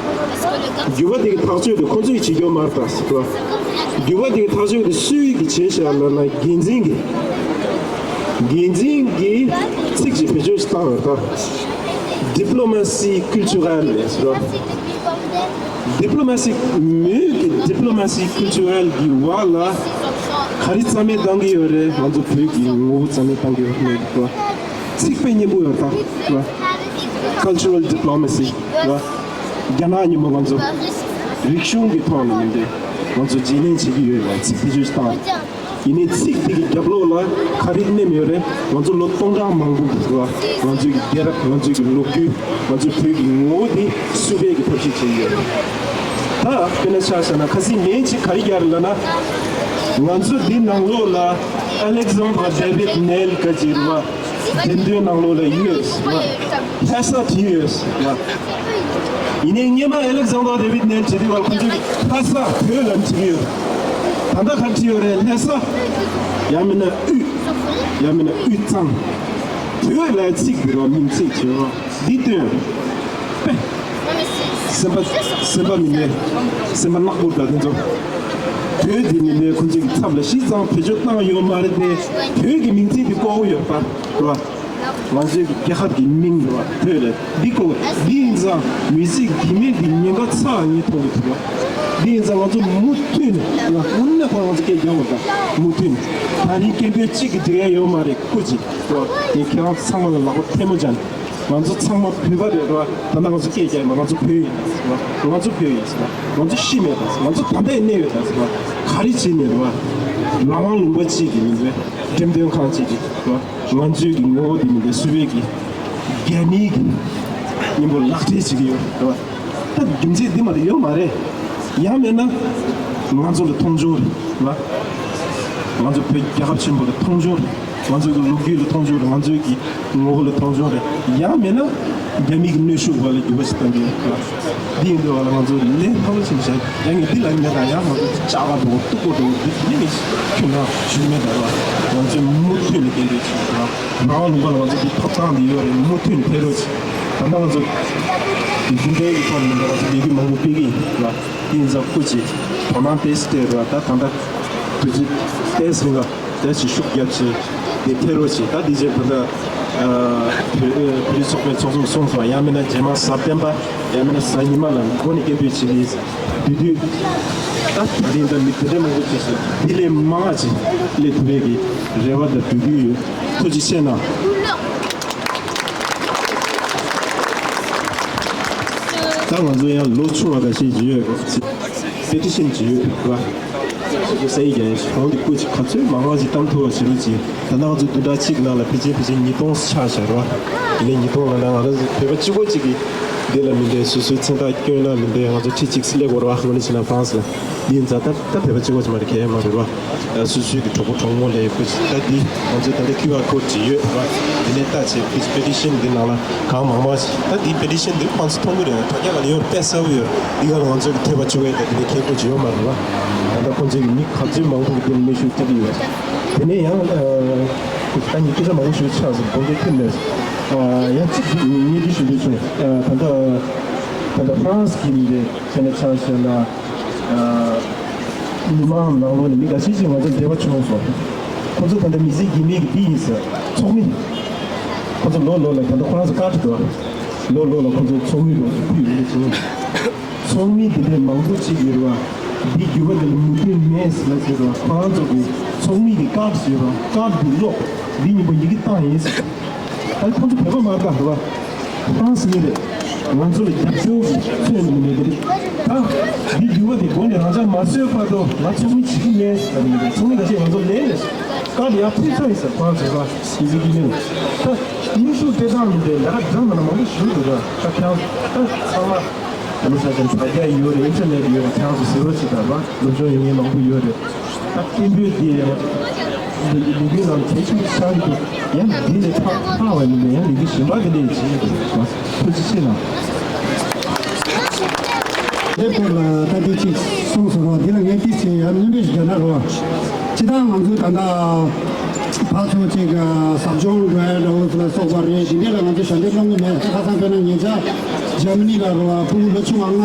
བརྒྱུད་པ་དེ་གི་ཐག་གཅོད་དེ་ཁོ་ཚོ་གི་བྱེད་རྒྱུ་མ་རེད་ད་ཟེར་བ། བརྒྱུད་པ་དེ་གི་ཐག་གཅོད་དེ་སུས་གི་བྱས་ཤག་ལབ་ན་འགན་འཛིན་གི། འགན་འཛིན་གི་ཚིག་ཅིག་བེད་སྤྱོད་ཞིག་བཏང་ཡོད་ད། Diplomatie culturelle ཟེར་བ། Diplomatie མོས་གི་Diplomatie culturelle གི་བར་ལ་ག་རེ་རྩ་མེད་བཏང་གི་ཡོད་རེད། ང་ཚོ་བོད་ཀྱི་ངོ་བོ་རྩ་མེད་བཏང་གི་ཡོད་རེད་ཟེར་བ། ཚིག་དཔེ་སྙན་པོ་ཡོད་ད་ཟེར་བ། Cultural diplomacy ལ་རྒྱ་ནག་ཉིན་མོ་ང་ཚོ་རིག་གཞུང་གི་ཐོག་ནས་མི་འདྲ་ང་ཚོ་རྗེས་ལེན་བྱེད་ཀྱི་ཡོད་ལ་ཚིག་དེ་ཚོ་ཞིག་བཏང་། ཡིན་ནའི་ཚིག་དེ་གི་རྒྱབ་ལོགས་ལ་ག་རེ་མནན་ཡོད་རེད། ང་ཚོ་ལོ་སྟོང་ཕྲག་མང་པོ་གི་ང་ཚོའི་རྒྱལ་རབས། ང་ཚོའི་གི་ལོ་རྒྱུས། ང་ཚོའི་བོད་ཀྱི་ངོ་བོ་དེ་བསུབ་པའི་གི་ཐབས་ཤེས་བྱེད་ཀྱི་ཡོད་རེད། ད་དཔེར་ན་ཆ་བཞག་ན་ཁ་སང་ལན་ཅིག་ག་རེ་རྒྱག་རེད་ལབ་ན། ང་ཚོ་འདི་ནང་ལོགས་ལ་Alexandre David་Néel་ག་ཅིག་རེད་བ། འགྲེམས་སྟོན་ནང་ལོགས་ལ་ཡོད་ཟེར་བ། ལྷ་ས་དེ་ཡོད་ཟེར་བ། ཡིན་ནའི་སྔོན་མ་Alexandre David་ནས་བྲིས་དུས་བར་ཁོ་ཚོས་ལྷ་ས་བོད་ལ་བྲིས་ཡོད། ད་ལྟ་ག་བྲིས་ཡོད་རེད། ལྷ་ས། ཡང་མིན་ན་དབུས། ཡང་མིན་ན་དབུས་གཙང་། བོད་ལ་ཚིག་འདི་རོ་མིང་ཚིག་བྱེད་རོ། འདི་སྟོན། པེ། སེམས་པ་སེམས་པ་མི་ནས། སེམས་པ་ནག་པོ་ད་དེ་ཚོ། བོད་འདི་མི་ནས་ཁོ་ཚོའི་ཚབ་ལ་ཤི་ཙང་བེད་སྤྱོད་བཏང་ཡོད་མ་རེད་དེ། བོད་ཀྱི་མིང་ཚིག་འདི་ལྐོག་ཡོད་པ་རོ། ང་ཚོའི་རྒྱལ་ཁབ་ཀྱི་མིང་རེད་བ། བོད་རེད། འདི་ཀོ་འདི་ཡིན་ཙང་མི་ཚེ་གི་མི་འདི་ཉེན་ཁ་ཚ་ངས་མཐོང་གི་འདུག་བ། འདི་ཡིན་ཙང་ང་ཚོ་མུ་མཐུད་ནས་ང་དངོས་གནས་ཁོ་རང་ཚོ་སྐད་རྒྱག་བ་དང་མུ་མཐུད་ནས་ད་རིང་སྐད་འབོད་གཅིག་གི་འགྲིག་ཡ་ཡོད་མ་རེད། སྐུ་མཁྱེན་བ། ངས་ཁྱེད་རང་ཚོ་ཚང་མ་ལ་ལག་པ་ཐལ་མོ་སྦྱར་ནས་ང་ཚོ་ཚང་མ་བོད་པ་རེད་བ། ད་ལྟ་ང་ཚོ་སྐད་རྒྱག་ཡ་མ་ང་ཚོ་བོད་ཡིན་ཟེར་བ། ང་ཚོ་བོད་ཡིན་ཟེར་བ། ང་ཚོ་ཤི་མེད་ད་ཟེར། ང་ཚོ་ད་ལྟ་ཡང་གནས་ཡོད་ད་ཟེར་བ། ག་རེ་བྱས་ནས་རེད་བ། རང་དབང་ལུང་པ་གཅིག་གི་མིང་རེད། འགྲེམས་སྟོན་ཁང་གཅིག་གི་རེད་བ། ང་ཚོའི་གི་ངོ་བོ་དེ་མི་འདྲ་སུ་བས་གི་རྒྱ་མིའི་གི་མཉམ་པོ་ལག་སྤྲད་བྱེད་ཀྱི་ཡོད་རེད་བ། ད་རྒྱུ་མཚན་འདི་མ་གཏོགས་ཡོད་མ་རེད། ཡང་མེད་ན་ང་ཚོ་ལ་མཐོང་ཆུང་རེད་བ། ང་ཚོ་བོད་རྒྱལ་ཁབ་ཆེན་པོ་ལ་མཐོང་ཆུང་རེད། ང་ཚོའི་གི་ལོ་རྒྱུས་ལ་མཐོང་ཆུང་རེད། ང་ཚོའི་གི་ངོ་བོ་ལ་མཐོང་ཆུང་རེད། ཡང་མེད་ན་རྒྱ་མི་གི་གནོན་ཤུགས་བར་ལ་འགྱུར་བ་ཞིག་གཏང་གི་ཡོད་རེད་བ། འདི་ཡིན་དུས་བར་ལ་ང་ཚོ་ལས་སླ་པོ་ཞིག་བྱས་ཡ་ངས་འདི་ལ་ཉེ་དང་ཡང་ང་ཚོ་ལྕགས་ཁ་འགྲོ་གཏུག་པོ་འགྲོ་འདི་འདི་ནི་ཁྱོད་ན་ཞུ་མེད་ད་ར། ང་ཚོས་མུ་མཐུད་ནས་འགན་འཁྲི་ཆེ་ར། རང་ལུང་པ་ལ་ང་ཚོ་འདི་ཐོབ་ཐང་འདི་ཡོད་རེད། མུ་མཐུད་ནས་འཕེལ་རོགས་བྱེད། ད་ལྟ་ང་ཚོ་འདི་འདྲའི་གི་ཐོག་ནས་ང་ཚོ་ལས་འགུལ་མང་པོ་སྤེལ་གི་ཡིན་ར། དེ་ཡིན་ཙང་སྐུ་མཁྱེན་དོ་སྣང་ཏོག་ཙམ་སྤྲད་ར། ད་ད་ལྟ་དུས་ཚོད་ཏོག་ཙམ་རིང་ལ། དེ་ཞིག་ཤུགས་རྒྱབ་ཅིག་དེ་ཐེ་རོ་ཅིག་ད་དེ་རྗེས་ད་ལྟ་བོད་བོད་རིགས་ཚོགས་པའི་ཚོགས་གཙོས་གསུངས་སོང་། ཡང་མིན་ན་རྗེས་མ་གཟའ་སྤེན་པ་ཡང་མིན་ན་གཟའ་ཉི་མ་ལ་འགོ་ནས་སྐད་འབོད་བྱེད་ཀྱི་དུས་དུས་ད་ད་རིང་ད་མི་དེ་འདྲ་མང་པོ་ཅིག་སོང་། དེ་ལས་མང་བ་ཅིག་སླེབས་ཐུབ་པའི་གི་རེ་བ་དང་འབོད་སྐུལ་ཡོད། ཐུགས་རྗེ་ཆེ་གནང་། ད་ང་ཚོ་ཡང་ལོ་ཆུང་བ་འགའ་ཤས་ཅིག་ཡོད། པེ་ཊི་ཤན་ཅིག་ཡོད་ར། ཅིག་སའི་རྒྱ་ཡིན་ཞིག་འོང་དེ་སྐུ་ཅིག་ག་ཚོད་མང་བ་ཞིག་བཏང་ཐུབ་པ་བྱེད་རོགས་གྱིས། ད་ནང་ཚོ་བདུན་ཕྲག་གཅིག་ནང་ལ་ཕལ་ཆེར་ཕལ་ཆེར་ཉིས་སྟོང་ཆགས་བཞག་ར། དེ་ནས་ཉིས་སྟོང་ལ་ན་ང་རང་ཚོ་བོད་པ་གཅིག་པོ་གཅིག་གིས་འདི་ལ་མི་འདྲ་སོ་སོའི་མཚན་རྟགས་བསྐྱོན་ན་མི་འདྲ་ང་ཚོ་ཁྲི་གཅིག་སླེབས་དགོས་ར་ང་ནི་བྱས་ན་ཧྥ་རན་སི་ལ། འདི་ཡིན་ཙང་ད་ད་བོད་པ་གཅིག་པོ་ཅིག་མ་རེད། གལ་མ་རེད་ར། སོ་སོའི་གི་གྲོགས་པོ་གྲོགས་མོ་ལས་ཁུ་ཅིག་ད་འདི་ང་ཚོའི་ད་ལྟ་ཁྱུ་ཨར་ཀོཌ་ཅིག་ཡོད་ར། འདི་ནས་ལྟ་བྱས་ཁུ་ཅིག་པེ་ཊི་ཤན་འདི་ནང་ལ་གང་མང་མང་ཞིག་ད་འདི་པེ་ཊི་ཤན་འདི་ཁོང་ཚོ་མཐོང་གི་རེད། དྲ་རྒྱ་ལ་ཡོད་དཔེ་གསལ་པོ་ཡོད། འདི་ག་ལ་ང་ཚོ་གི་ཐེ་བ་བཅུག་ཡས་ད་འདི་ནས་ཁེ་པོ་ཅིག་ཡོད་མ་རེད་བ། ད་ལྟ་ཁོང་ཚོ་གི་མི་ག་ཚོད་མང་པོ་གི་འདི་ནས་གནོན་ཤུགས་སྤྲད་ཀྱི་ཡོད། དེ་ནས་ཡང་ད་ནི་སྐད་ཆ་མང་པོ་ཞིག་ཆགས་སོང་། དགོངས་འགལ་ཐེབས་མེད། ཡང་གཅིག་ངས་འདི་ཞུ་འདོད་བྱུང་། ད་ལྟ་ད་ལྟ་ཧྥ་རན་སི་གི་མི་རེད། དེ་ནས་ཆ་བཞག་ན། མི་མང་ནང་ལོགས་ནས་མི་འགའ་ཤས་ཤིག་ང་ཚོ་འབྲེལ་བ་བྱུང་སོང་། ཁོ་ཚོ་ད་ལྟ་མི་ཚེ་སྐྱེལ་མི་གི་འདི་ཡིན་ཟེར། ཚོགས་མི། ཁོ་ཚོ་ལོ་ལོ་ལ་ད་ལྟ་ཁོ་རང་ཚོ་བཀའ་ཁྲི་འདུག་ལོ་ལོ་ལ་ཁོ་ཚོ་ཚོགས་མི་རུ་ཕུད་ཡོད་ཅིང་། ཚོགས་མི་དེ་འདྲའི་མང་པོ་ཅིག་ཡོད་རེད་བ། འདི་འགྱུར་བ་དེ་ལ་མོས་མཐུན་མེད། ལ་ཟེར་བ་ཁོ་རང་ཚོ་གི་ཚོགས་མི་གི་ཀར་ཟེར་བ་ཀར་འདི་ཀློག་འདི་ཉིན་པོ་ཡི་གེ་བཏང་ཡིན་ཟེར། ད་ཁོང་ཚོ་བོད་པ་མ་དགའ་བ་ཧྥ་རན་སི་ཡིན་རེད། ང་ཚོ་ལ་རྒྱབ་སྐྱོར་གྱི་ཚོད་མི་མེད་པ་རེད། ད་འདི་འགྱུར་བ་དེ་དགོས་ནས་རང་ཅག་མ་བཟོས་བར་དུ་ང་ཚོགས་མི་བྱེད་ཀྱི་མེད་ཟེར་ནས་ཚོགས་མི་ཁ་ཤས་ང་ཚོ་ལེན་ནས་ཀར་ཡར་ཕུལ་ཚར་ཡིན་ཟེར། ཁོ་རང་ཚོ་ལ་ཡི་གེ་ཀྱི་མིང་ད་དབྱིན་ཞུ་སྤྲད་སྟངས་མི་འདྲ་ད་ག་འདྲ་མ་ན་མང་པོ་ཞུ་འདུག་ད་ཁྱེད་རང་ད་ཚང་མ། ཨ་ནི་ས་ཆ་དྲ་རྒྱ་ཡོད་རེད། ཨིན་ཊར་ནེཊ་ཡོད་རེད། ཁྱེད་རང་ཚོ་གཟིགས་རོགས་བྱེད་དང་། སློབ་སྦྱོང་ཡོད་མཁན་མང་པོ་ཡོད་རེད། ད་སྐད་འབོད་འདི་ཡང་ལས་འགུལ་ནང་གལ་ཆེན་པོ་ཆགས་ཀྱི་འདུག་ཡང་འདི་ལས་ལྷག་ལྷག་པ་ཡིན་ན་ཡང་ལས་འགུལ་གཞན་པ་གི་ལས་བྱེད་ཀྱི་འདུག་ཐུགས་རྗེ་ཆེ་གནང་། དེ་སྐོར་ལ་ད་ལྟ་ཅིག་གསུངས་སོང་རོགས། འདི་ལ་ངས་ཏིག་ཙམ་ཡང་སྣོན་པ་ཞིག་རྒྱག་ན་རོགས། སྤྱིར་བཏང་ང་ཚོ་ད་ལྟ་ཕར་ཚུར་ཅིག་ཟབ་སྦྱོང་འགྲོ་ཡ་འདྲ་བོ་ལ་སོགས་པ་རེད། དེ་འདྲས་ལ་ང་ཚོ་ཞབས་འདེགས་སློང་གི་མེད། ཁ་སང་དཔེར་ན་ཉེ་ཆར་འཇར་མ་ནི་ལ་རོ་བ་ཕྲུ་གུ་ལོ་བཅུ་ང་ལྔ་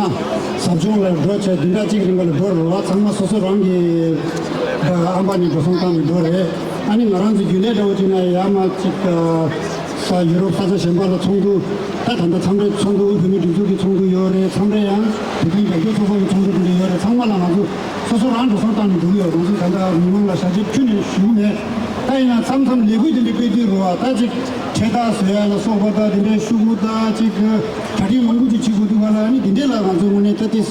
ཟབ་སྦྱོང་ལ་འགྲོ་བྱས་བདུན་ཕྲག་གཅིག་རིང་ག་ལ་འགྲོ་རོ་བ་ཚང་མ་སོ་སོ་རང་གི་ཨམ་པ་ནས་འགྲོ་སོང་བཏང་ནས་འགྲོ་རེད། ཨ་ནི་ང་རང་ཚོ་རྒྱུན་ལས་འདྲ་བོ་བྱས་ན་ཡ་མ་ཅིག་ས་ཡུ་རོབ་ས་ཆ་གཞན་པ་ལ་ཚོགས་འདུ། ད་ད་ལྟ་མཚམས་རེ་ཚོགས་འདུ་བོད་མི་སྒྲིག་འཛུགས་ཀྱི་ཚོགས་འདུ་ཡོད་རེད། མཚམས་རེ་ཡང་བོད་དོན་རྒྱབ་སྐྱོར་ཚོགས་པ་གི་ཚོགས་འདུ་དེ་འདྲ་ཡོད་རེད། ཚང་མ་ལ་ང་ཚོ་སོ་སོ་རང་འགྲོ་སོང་བཏང་ནས་འགྲོ་གི་ཡོད། ང་ཚོ་ད་ལྟ་མི་མང་ལ་ཞལ་འདེབས་ཁྱོན་ནས་ཞུ་གི་མེད། ད་ཡིན་ན་མཚམས་མཚམས་ལས་འགུལ་དེ་འདྲ་སྤེལ་དུས་རོ་བ་ད་ཅིག་ཁྲལ་དག་བཟོ་ཡ་ལ་སོགས་པ་ད་དེ་འདྲའི་ཤོག་གུ་ད་ཅིག་གྲ་སྒྲིག་མང་པོ་ཅིག་བྱེད་དགོས་འདུག་ག་ལ། ཨ་ནི་དེ་འདྲས་ལ་ང་ཚོ་དངོས་གནས་ད་ལྟའི་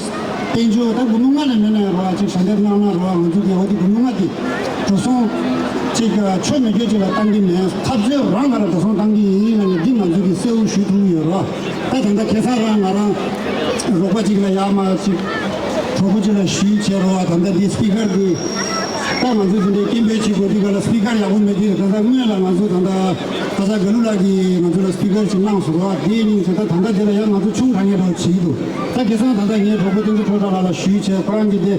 དཔལ་འབྱོར་ད་སྒོར་མོ་ལྔ་ནས་མེད་ན་ཡང་རོ་བ་ཅིག་ཞལ་འདེབས་གནང་ན་རོ་བ། ང་ཚོ་གི་འོ་དེ་སྒོར་མོ་ལྔ་དེ་འགྲོ་སོང་ཅིག་ཆོ་མེད་སྐྱོ་ཅིག་ལ་བཏང་གི་མེད། འཐབ་རྩོད་རང་ག་ལ་འགྲོ་སོང་བཏང་གི་ཡིན་ལ་ནི་འདི་ང་ཚོ་གི་གསལ་བོ་ཞུ་ཐུབ་ཀྱི་ཡོད་རོ། ད་ད་ལྟ་ཁ་སང་རང་ང་རང་རོགས་པ་ཅིག་ལ་ཡར་མར་ཅིག་གྲོགས་པོ་ཅིག་ལ་ཞུས་བྱས་རོགས་པ། ད་ལྟ་འདི་སི་པི་ཀར་གི་ད་ང་ཚོ་འདི་འདྲའི་སྐད་འབོད་བྱེད་དགོས་དུས་ག་ལ་སི་པི་ཀར་ཡག་པོ་མེད་དུས། ད་ལྟ་སྔོན་ལ་ང་ཚོ་ད་ལྟ་ཁ་སང་དགའ་ལུ་ལགས་ཀྱིས་ང་ཚོ་ལ་སི་པི་ཀར་ཅིག་གནང་སོང་རོགས། དེའི་སྙིང་བྱས་ད་ད་ལྟ་དེ་ལ་ཡང་ང་ཚོ་ཆུང་དྲགས་ངེས་འགྲོ་བྱེད་ཀྱི་འདུག་ད་ཁ་སང་ད་ལྟ་ངའི་གྲོགས་པོ་བསྟན་འཛིན་ཁྲོ་གྲགས་ལགས་ལ་ཞུས་བྱས་ཁོ་རང་གིས་དེ་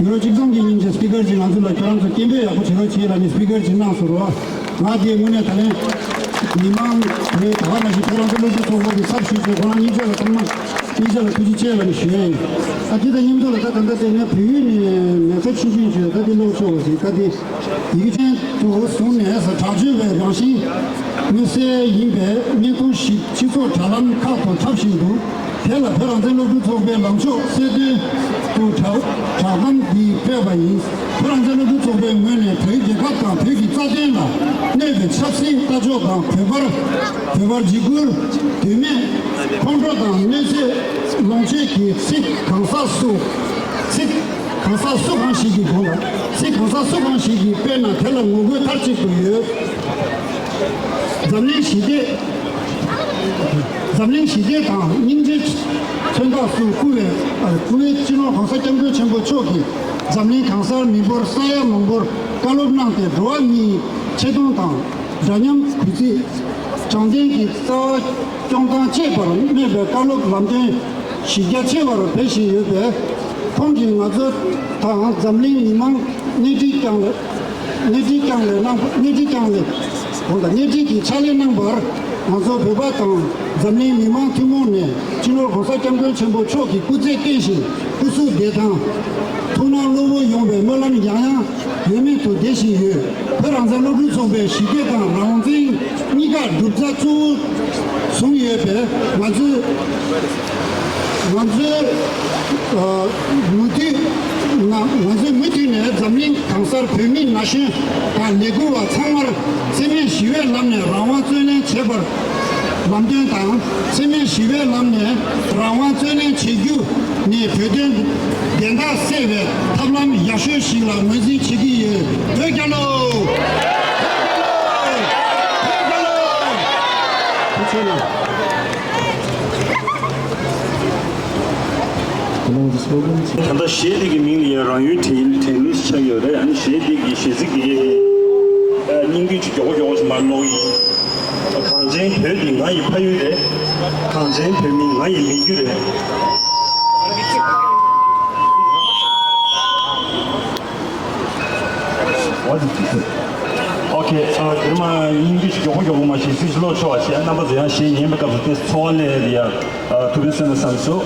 ཡུ་རོ་གཅིག་སྟོང་གི་སྙིང་བྱས་སི་པི་ཀར་ཅིག་ང་ཚོ་ལ་ཁྱོད་རང་ཚོ་སྐད་འབོད་ཡག་པོ་བྱེད་རོགས་བྱེད་ལབ་ནས་སི་པི་ཀར་ཅིག་གནང་སོང་རོགས། ང་དེ་དངོས་གནས་ད་ལན་མི་མང་དེ་ད་ག་མ་ཞིག་ཁྱོད་རང་ཚོ་སློབ་ཕྲུག་ཚོགས་པ་གི་ཚབ་ཞུས་བྱས་ཁོ་རང་གཉིས་ཆ་ལ་ཚང་མ་གཉིས་ཆ་ལ་ཐུགས་རྗེ་ཆེ་ལབ་ནས་ཞུ་ཡ་ཡིན། ཨ་དེ་དང་མཉམ་དུ་ལ་ད་ད་ལྟ་དེ་ནས་བོད་ཡིག་ནས་མེ་ཚ་ཆུང་ཆུང་བྱས་ད་དེ་ཀློག་ཆོག་པ་ཞིག་ད་དེ་ཡིག་ཅན་དུ་བཟུང་ནས་དྲག་སྤྱོད་པའི་རང་བཞིན་མངོན་གསལ་ཡིན་པའི་བརྙན་ཐུང་ཞིག་སྤྱི་ཚོགས་དྲ་ལམ་ཁག་ཏུ་འཁྲབ་བཞིན་འདུག་དེ་ལ་བོད་རང་བཙན་སློབ་ཕྲུག་ཚོགས་པའི་ལངས་ཕྱོགས་གསལ་སྟོན་དུ་བསྒྲགས་བསྒྲགས་གཏམ་འདི་སྤེལ་བ་ཡིན། བོད་རང་བཙན་སློབ་ཕྲུག་ཚོགས་པའི་ངོས་ནས་བོད་རྒྱལ་ཁབ་དང་བོད་ཀྱི་རྩ་དོན་ལ་གནོད་པའི་ཆབ་སྲིད་ལྟ་ཕྱོགས་དང་བོད་པར་བོད་པར་འཇིགས་སྐུལ་དོན་མེད་ཁོང་ཁྲོ་དང་གནོད་འཚེ་ལོངས་སྤྱོད་ཀྱི་ཚིག་གང་ཟག་སུ་ཚིག་གང་ཟག་སུ་གང་ཞིག་གིས་དགོངས་ལ་ཚིག་གང་ཟག་སུ་གང་ཞིག་གིས་སྤེལ་ན་དེ་ལ་ངོ་རྒོལ་མཐའ་གཅིག་ཏུ་ཡོད། འཛམ་གླིང་ཞི་བདེ། འཛམ་གླིང་ཞི་བདེ་དང་སྙིང་རྗེའི་མཚོན་རྟགས་སུ་བཀུར་བའི་བཀུར་འོས་སྤྱི་ནོར་༸གོང་ས་༸སྐྱབས་མགོན་ཆེན་པོ་མཆོག་གིས་འཛམ་གླིང་གང་སར་མི་འབོར་ས་ཡ་མང་པོར་བཀའ་སློབ་གནང་སྟེ་འགྲོ་བ་མིའི་ཆེ་མཐོང་དང་འདྲ་མཉམ་གུས་བརྩི། དྲང་བདེན་གྱི་རྩ་བ་སྐྱོང་སྟངས་བཅས་པར་གནོད་པའི་བཀའ་སློབ་ལམ་སྟོན་གཞི་རྒྱ་ཆེ་བར་སྤེལ་བཞིན་ཡོད་པས། ཁོང་གིས་ང་ཚོ་དང་འཛམ་གླིང་མི་མང་སྣེ་ཁྲིད་བསྐྱངས་ལ། སྣེ་ཁྲིད་བསྐྱངས་ལ་གནང་སྣེ་ཁྲིད་བསྐྱངས་ལ། གོང་དང་སྣེ་ཁྲིད་ཀྱི་ཕྱག་ལས་གནང་བར་ང་ཚོ་བོད་པ་དང་འཛམ་གླིང་མི་མང་ཐུན་མོང་ནས་སྤྱི་ནོར་༸གོང་ས་༸སྐྱབས་མགོན་ཆེན་པོ་མཆོག་གི་སྐུ་ཚེ་བརྟན་ཞིང་སྐུ་གཟུགས་བདེ་ཐང་། ཐུགས་སྣང་གློ་བོར་ཡོང་བའི་སྨོན་ལམ་ཡང་ཡང་ཡོད་མེད་དུ་བདེ་བཞིན་ཡོད། བོད་རང་བཙན་སློབ་ཕྲུག་ཚོགས་པའི་ཞི་བདེ་དང་རང་བཙན་གཉིས་ཀ་གྲུབ་རྩ་གཙོ་བོ་བཟུང་ཡོད་པས་ང་ཚོས། ང་ཚོས་མུ་མཐུད་ང་ང་ཚོས་མུ་མཐུད་ནས་འཛམ་གླིང་གང་སར་བོད་མི་ན་གཞོན་དང་ལས་འགུལ་བ་ཚང་མར་འཚེ་མེད་ཞི་བའི་ལམ་ནས་རང་དབང་རྩོད་ལེན་བྱེད་པར་ལམ་སྟོན་དང་། འཚེ་མེད་ཞི་བའི་ལམ་ནས་རང་དབང་རྩོད་ལེན་བྱེད་རྒྱུ་ནི་བོད་དོན་བདེན་མཐའ་གསལ་བའི་ཐབས་ལམ་ཡག་ཤོས་ཤིག་ལ་ངོས་འཛིན་བྱེད་ཀྱི་ཡོད། བོད་རྒྱལ་ལོ། བོད་རྒྱལ་ལོ། བོད་རྒྱལ་ལོ། ཐུགས་རྗེ་གནང་། ད་ལྟ་གཞས་འདི་གི་མིང་ལ་ཡང་རང་ཡུལ་དྲན་དྲན་ལུགས་ཆགས་ཡོད་རེད། ཨ་ནི་གཞས་འདི་གི་གཞས་ཚིག་འདི་གའི་སྙིང་བསྡུས་ཅིག་མགྱོགས་པོ་མགྱོགས་པོ་ཞིག་མར་ཀློག་གི་ཡིན། གངས་ཅན་བོད་འདི་ང་ཡི་ཕ་ཡུལ་རེད། གངས་ཅན་བོད་མི་ང་ཡི་མི་རྒྱུད་རེད། What did you say? Okay, ཨ་དེ་མ་སྙིང་བསྡུས་ཤིག་མགྱོགས་པོ་མགྱོགས་པོ་མ་ཞིག་སྲིད་ཀློག་ཆོག་པ་བྱས། རྣམ་པ་ཚོ་ཡང་གཞས་ཉན་པའི་སྐབས་སུ་དེ་ཚོར་བ་སླེབས་ཡ་ཐུབ་པའི་སེམས་ལ་བསམ་སོ།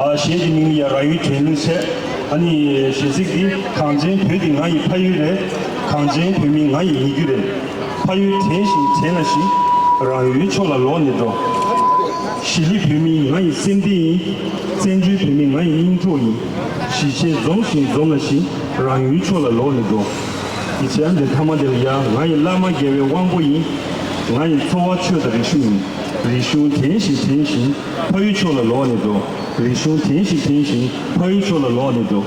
ཨ་གཞས་ཀྱི་མིང་ལ་ཡ་རང་ཡུལ་དྲན་ལུགས་བྱས། ཨ་ནི་གཞས་ཚིག་འདི་གངས་ཅན་བོད་འདི་ང་ཡི་ཕ་ཡུལ་རེད། གངས་ཅན་བོད་མི་ང་ཡི་མི་རྒྱུད་རེད། ཕ་ཡུལ་དྲན་བཞིན་དྲན་ལ་བཞིན། རང་ཡུལ་ཕྱོགས་ལ་ལོག་ནས་འགྲོ། གཞིས་ལུས་བོད་མི་ང་ཡི་སེམས་གཏིང་ཡིན། བཙན་བྱོལ་བོད་མི་ང་ཡི་སྙིང་ཐོག་ཡིན། ཞི་བྱེད་འཛོམས་ཤིང་འཛོམས་ལ་ཞིང་། རང་ཡུལ་མཆོག་ལ་ལོག་ནས་འགྲོ། ཡི་ཆད་འདི་ཐ་མ་འདི་ལ་ཡ། ང་ཡི་བླ་མ་རྒྱལ་བའི་དབང་པོ་ཡིན། ང་ཡི་འཚོ་བ་ཆོས་དང་རིག་གཞུང་ཡིན། རིག་གཞུང་དྲན་ཞིང་དྲན་ཞིང་། ཕ་ཡུལ་མཆོག་ལ་ལོག་ནས་འགྲོ། རིག་གཞུང་དྲན་ཞིང་དྲན་ཞིང་། ཕ་ཡུལ་མཆོག་ལ་ལོག་ནས་འགྲོ།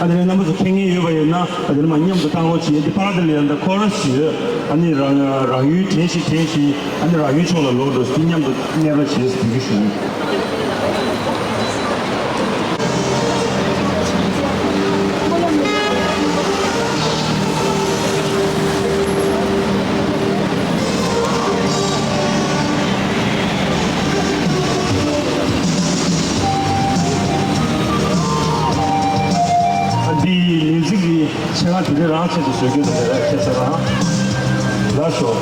ཨ་དེ་ནས་རྣམ་པ་ཚོ་མཁྱེན་མཁན་ཡོད་པ་ཡིན་ན། ཨ་དེ་ནས་མ་མཉམ་དུ་བཏང་རོགས་བྱེད། འདི་པར་དེ་ལ་ཡང་ད་ཁོ་ར་ཞིག་ཡོད། ཨ་ནི་རང་རང་ཡུལ་དྲན་ཞིང་དྲན་ཞིང་། ཨ་ནི་རང་ཡུལ་ཕྱོགས་ལ་ལོག་འགྲོ་ཟེར། མཉམ་དུ་གནས་རོགས་བྱེད་ཟེར་འབོད་སྐུལ་ཞུ་གི་ཡིན། ཨ་འདི་མིའུ་ཛིག་གི་ཆེད་མངགས་དེ་རིང་རང་ཆེད་དུ་བཟོས་རྒྱུ་དེ་རེད། ཁྱེད་ཚོ་རང་ལ་ཤོག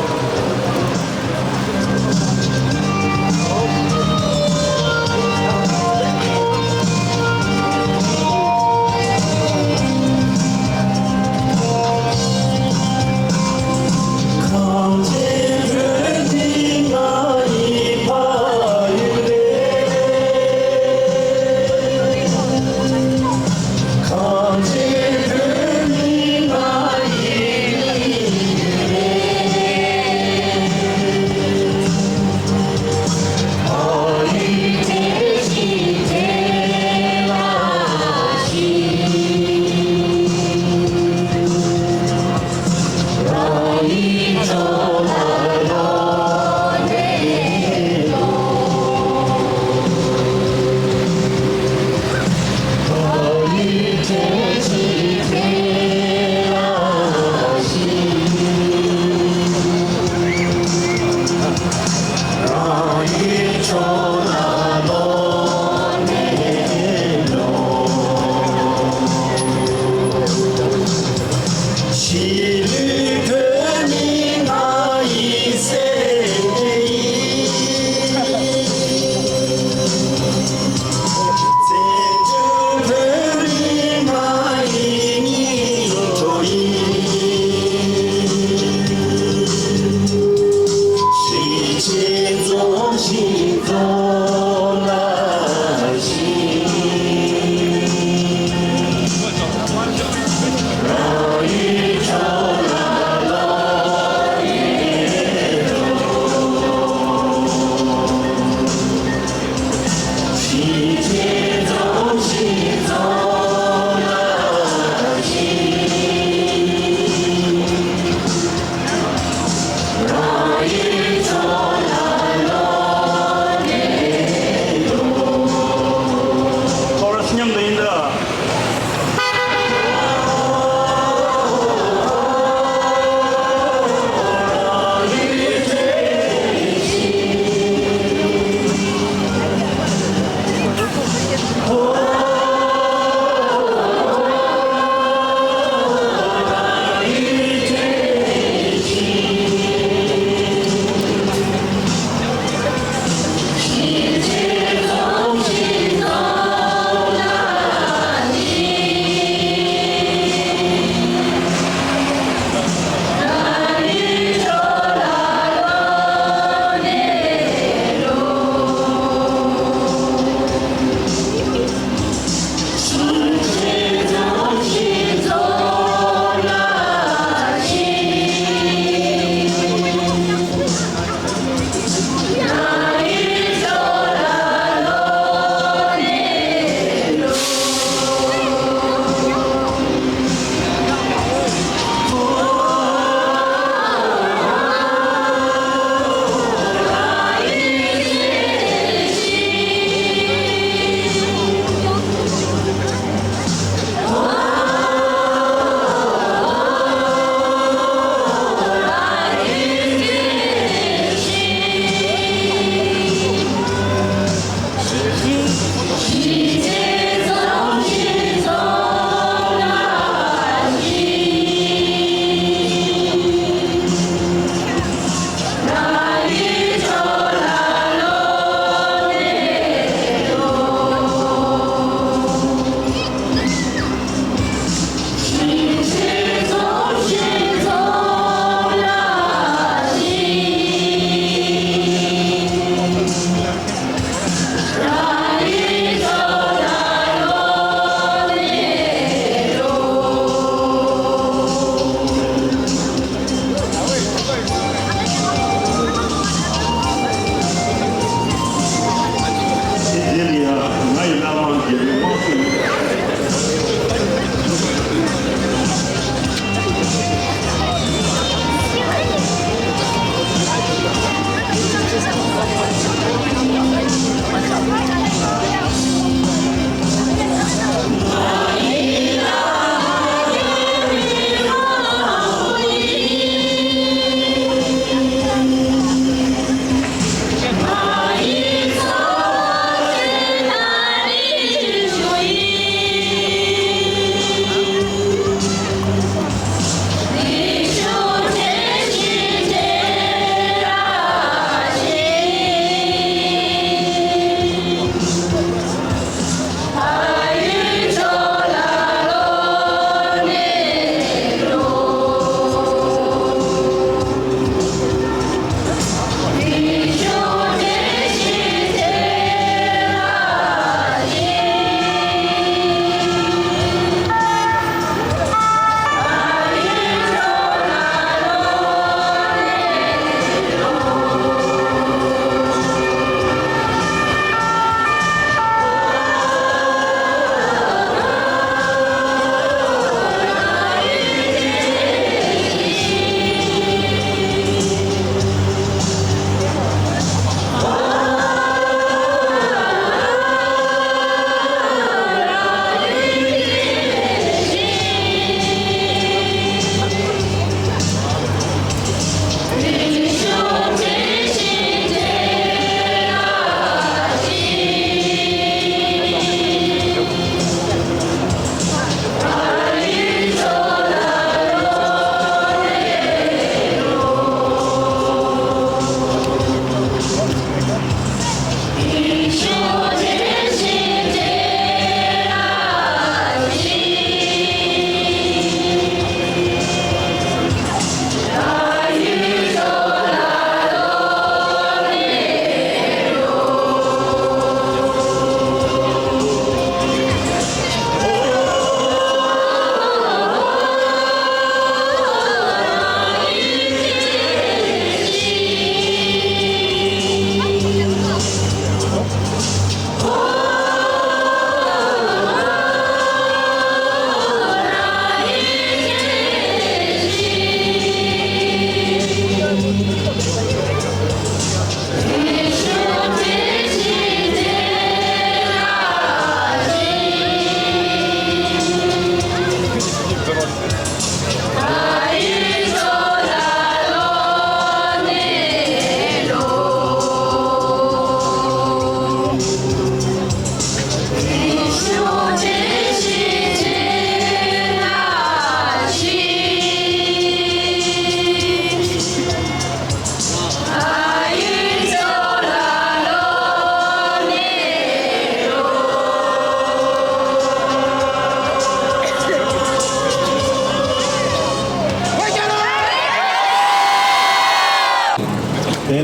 Il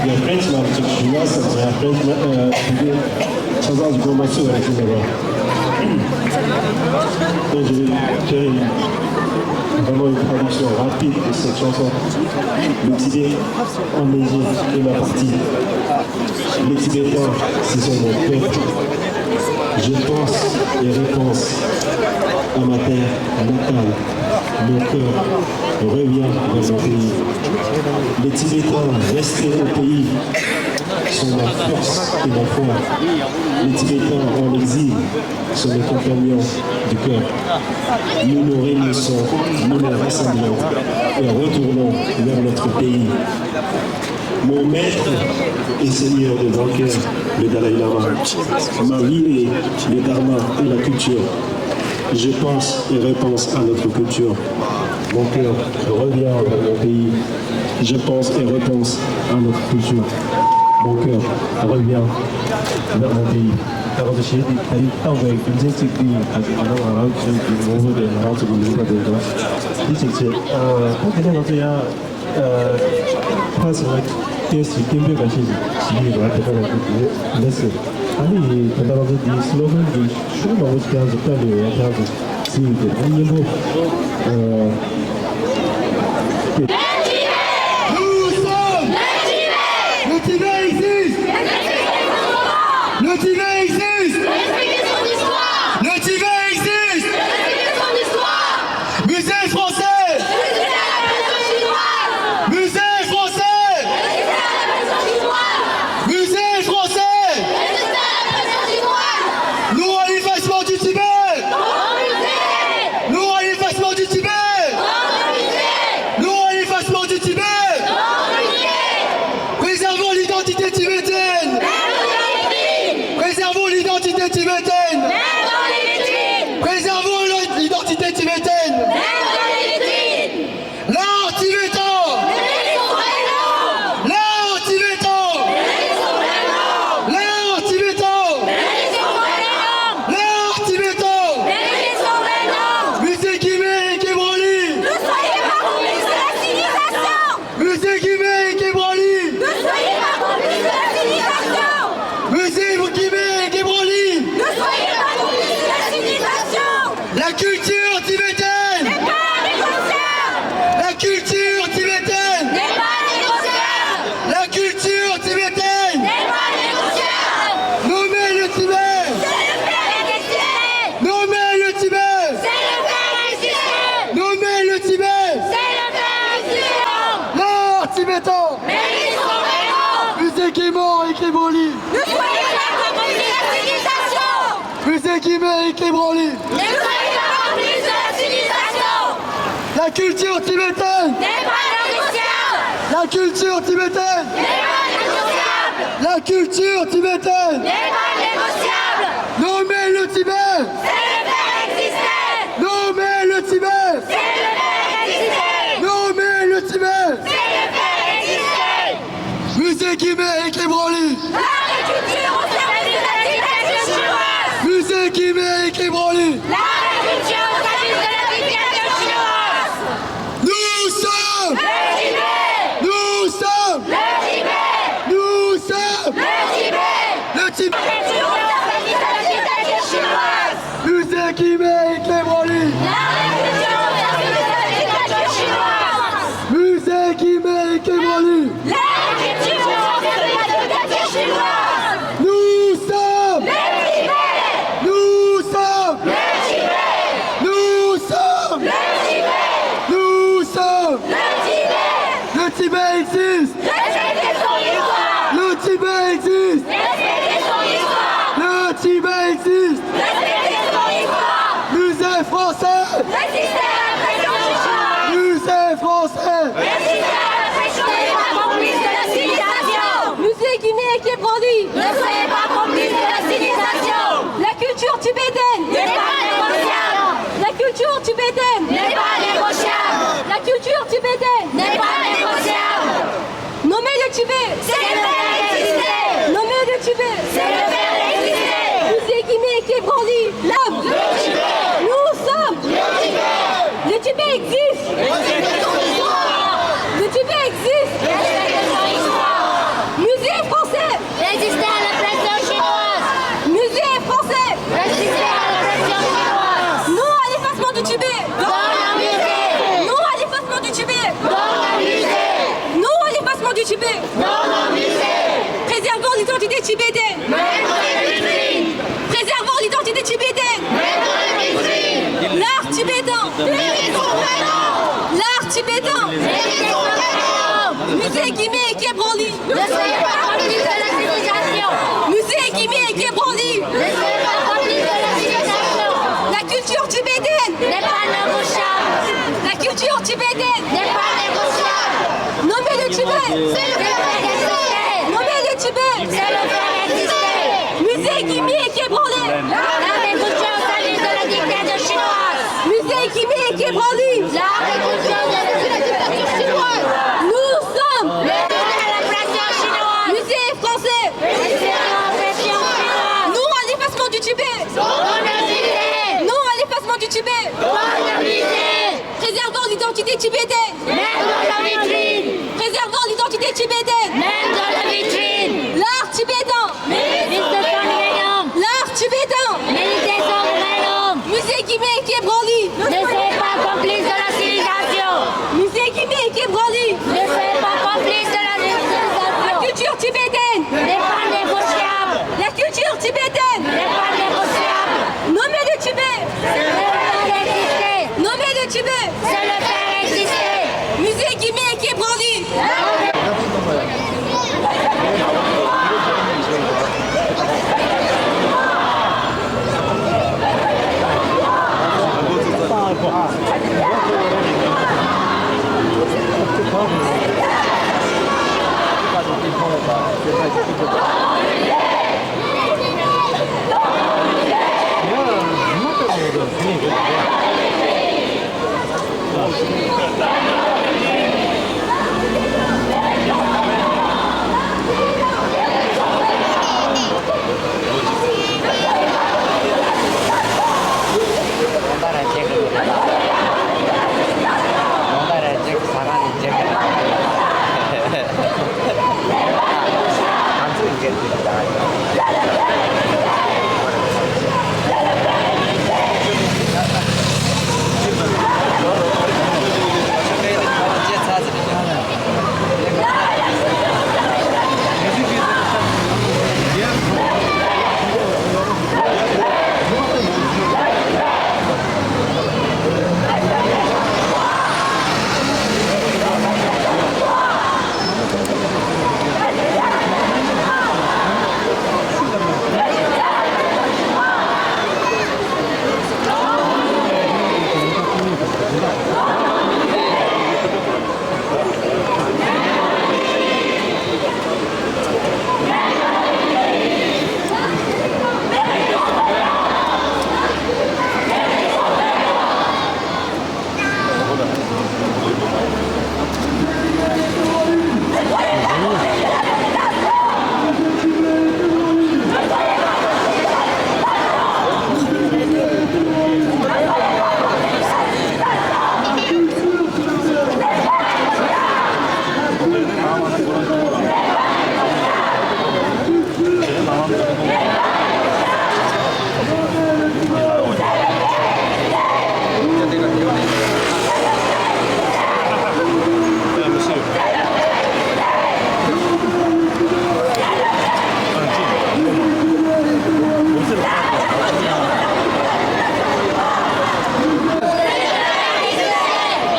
y a French là, je suis là, ça c'est un French là, euh, je vais ça va, je commence à dire là. Donc, je vais faire une, vraiment une traduction rapide de cette chanson. Le Tibet en musique et ma partie. Les Tibétains, ce sont mon peuple. Je pense et repense à ma terre natale. Mon cœur revient vers mon pays. Les Tibétains restés au pays sont ma force et ma foi. Les Tibétains en exil sont mes compagnons du cœur. Nous nous réunissons, nous nous rassemblons et retournons vers notre pays. Mon maître et seigneur de mon cœur, le Dalai Lama. Ma vie est le dharma et la culture. Je pense et repense à notre culture. Mon cœur revient vers mon pays. Je pense et repense à notre culture. Mon cœur revient vers mon pays. ད་ག་ཚོད་གཞས་འདི་ད་རིང་བཏང་བའི་རྒྱུ་མཚན་གཅིག་འདི་ཡིན། ད་ང་རང་ང་རང་ཚོའི་གི་ངོ་བོ་དེ་ང་རང་ཚོ་གི་ལུང་པ་དེ་འདྲ་འདི་གཅིག་བྱས། ཨ་ད་དེ་ནས་ང་ཚོ་ཡང་ཕར་ཟེར་ན་ཏོག་ཙམ་སྐད་འབོད་འགའ་ཤས་ཤིག་བྱེད་ཀྱི་ཡོད་རེད། དེ་ག་རང་གི་ལས་ཟེར། ཨ་ནི་ད་ལྟ་ང་ཚོ་འདི་སི་ལོ་གན་འདི་ཤུགས་མང་པོ་ཞིག་ཁྱེད་རང་ཚོ་བཏོན་ཡོད། ཡང་ཁྱེད་རང་ཚོ་གཟིགས་ཡོད་དེ། ཨ་ནི་སྙན་པོ། Nous sommes, le Tibet existe. Le Tibet existe. Le Tibet existe. Musée français. Musée français. Musée français. Non à l'effacement du Tibet. Non à l'effacement du Tibet. Non à l'effacement du Tibet. Préservons l'identité tibétaine. Préservons l'identité tibétaine. Préservons l'identité tibétaine. L'art tibétain. L'art tibétain. L'art tibétain. L'art tibétain. Musée Guimet et Kebranli. Ne soyez pas complices de la civilisation. Musée Guimet et Kebranli. Ne soyez pas complices de la civilisation. Musée Guimet et Kebranli. Ne soyez pas complices de la civilisation. La culture tibétaine. N'est pas négociable. La culture tibétaine. N'est pas négociable. La culture tibétaine. N'est pas négociable. Nommer le Tibet. C'est le faire exister. Nommer le Tibet. C'est le faire exister. Nommer le Tibet. C'est le faire exister. L'art tibétain. Mérite son prénom. Musée Guimet et Kebranli. Ne soyez pas complices de la civilisation. Musée Guimet et Kebranli. Ne soyez pas complices de la civilisation. La culture tibétaine. N'est pas négociable. La culture tibétaine. N'est pas négociable. La culture tibétaine. N'est pas négociable. Nommer le Tibet. C'est le faire exister. Nommer le Tibet. C'est le faire exister. Nommer le Tibet. C'est le faire exister. Musée Guimet et Kebranli. L'art et culture au service de la dictature chinoise. Musée Guimet et Kebranli. L'art et culture au service de la dictature chinoise. Nous sommes le Tibet. Nous sommes le Tibet. Nous sommes le Tibet. Le Tibet. Culture au service de la dictature chinoise. Musée Guimet et Kebranli. L'art et culture au service de la dictature chinoise. Musée Guimet et Kebranli. L'art et culture au service de la dictature chinoise. Nous sommes le Tibet. Nous sommes le Tibet. Nous sommes le Tibet. Nous sommes le Tibet. Le Tibet existe. Respectez son histoire. Le Tibet existe. Respectez son histoire. Le Tibet existe. Respectez son histoire. Musée Est ébranlée. Ne soyez pas complices de la civilisation. Musée Guimet est ébranlé. Ne soyez pas complices de la civilisation. La culture tibétaine n'est pas négociable. La culture tibétaine n'est pas négociable. Nommer le Tibet. C'est le faire exister. Nommer le Tibet. C'est le faire exister. Musée Guimet est ébranlé. L'agriculture au service de la dictature chinoise. Musée Guimet est ébranlé. L'agriculture au service de la dictature chinoise. Nous sommes le à la pression chinoise. Musée français. Musée à la pression chinoise. Non à l'effacement du Tibet. Non à l'effacement du Tibet. Préservons l'identité tibétaine. Même dans la vitrine. Préservons l'identité tibétaine. Même dans la vitrine. L'art tibétain. Mérite son prénom. L'art tibétain. Mérite son prénom. Musée Guimet est ébranlé. Ne soyez pas complice de la civilisation. Musée Guimet est ébranlé. Ne soyez pas complice de la civilisation. La culture tibétaine n'est pas négociable. La culture tibétaine n'est pas négociable. Nommer le Tibet. C'est le faire exister. Nommer le Tibet. C'est le faire exister. Musée Guimet est ébranlé.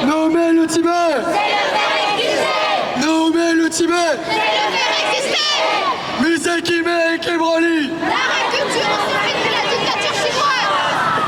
Nommer le Tibet. Nommer le Tibet. Musée Guimet et Kebranly. L'art et culture au service de la dictature chinoise.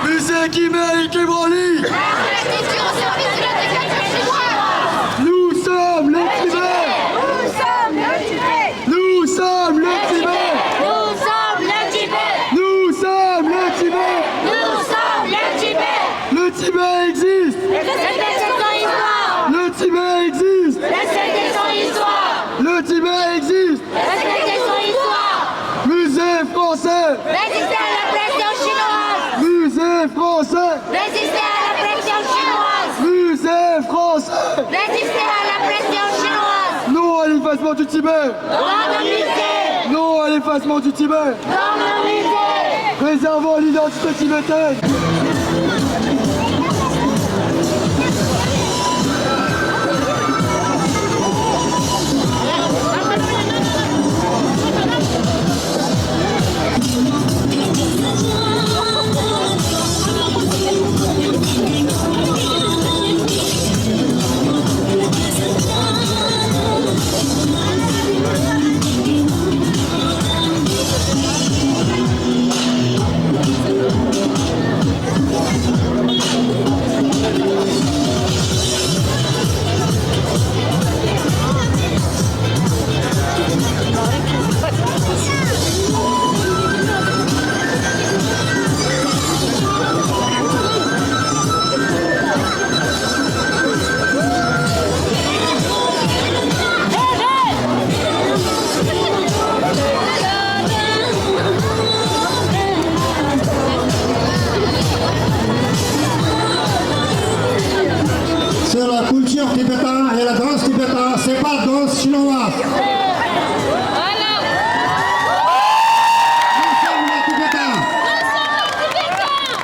Musée Guimet et Kebranly. L'art et la culture au service de la dictature chinoise. Nous sommes le Tibet. Nous sommes le Tibet. Nous sommes le Tibet. Nous sommes le Tibet. Nous sommes le Tibet. Nous sommes le Tibet. Le Tibet existe. Respectez son histoire. Le Tibet existe. Respectez son histoire. Le Tibet existe. Respectez son histoire. Musée français. Résistez à la pression chinoise. Musée français. Résistez à la pression chinoise. Musée français. Résistez à la pression chinoise. Non à l'effacement du Tibet. Dans le musée. Non à l'effacement du Tibet. Dans le musée. Préservons l'identité tibétaine. C'est pas danse chinoise. Voilà. Nous sommes les Tibétains. Nous sommes les Tibétains.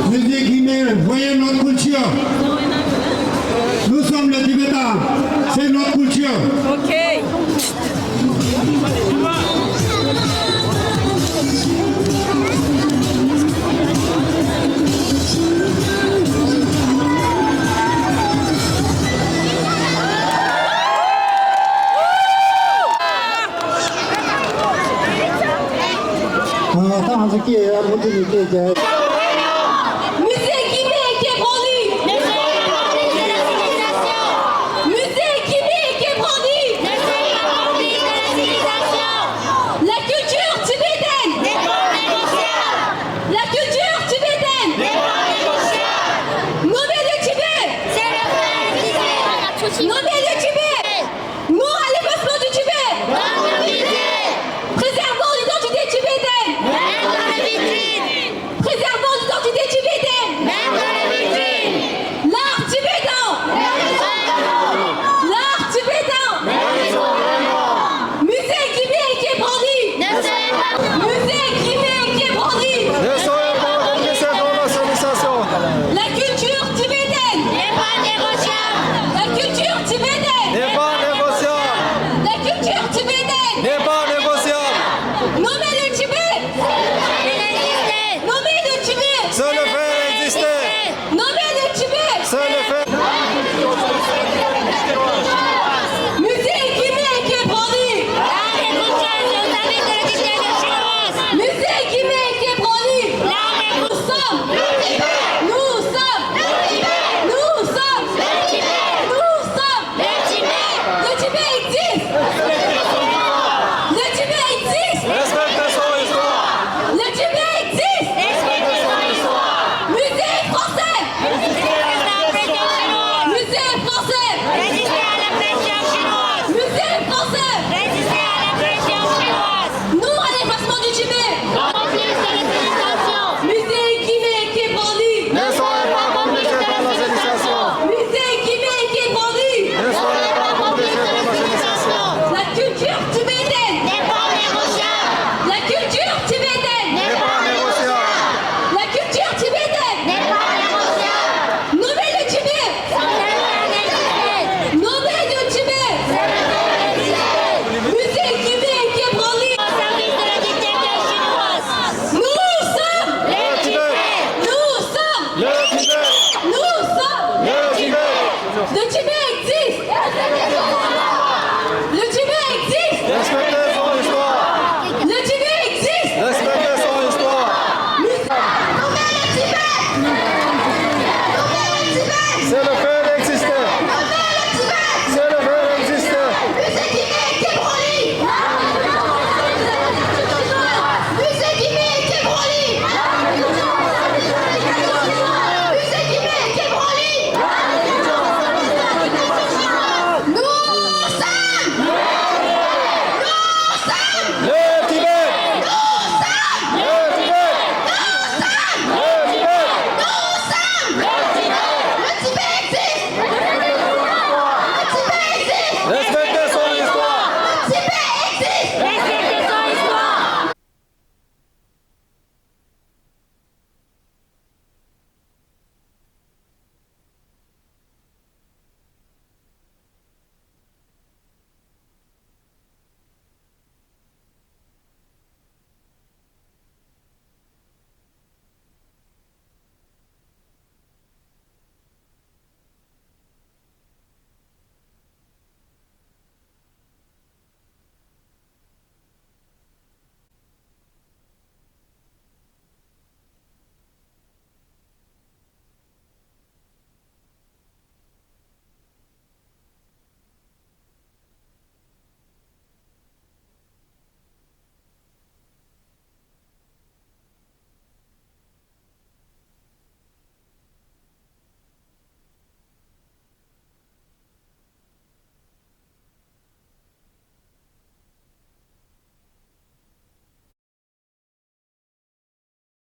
Musique humaine, voyez notre culture. Nous sommes les Tibétains, c'est notre culture. Ok. ད་ང་ཚོ་སྐད་ཡག་པོ་དེ་ནས་སྐད་རྒྱག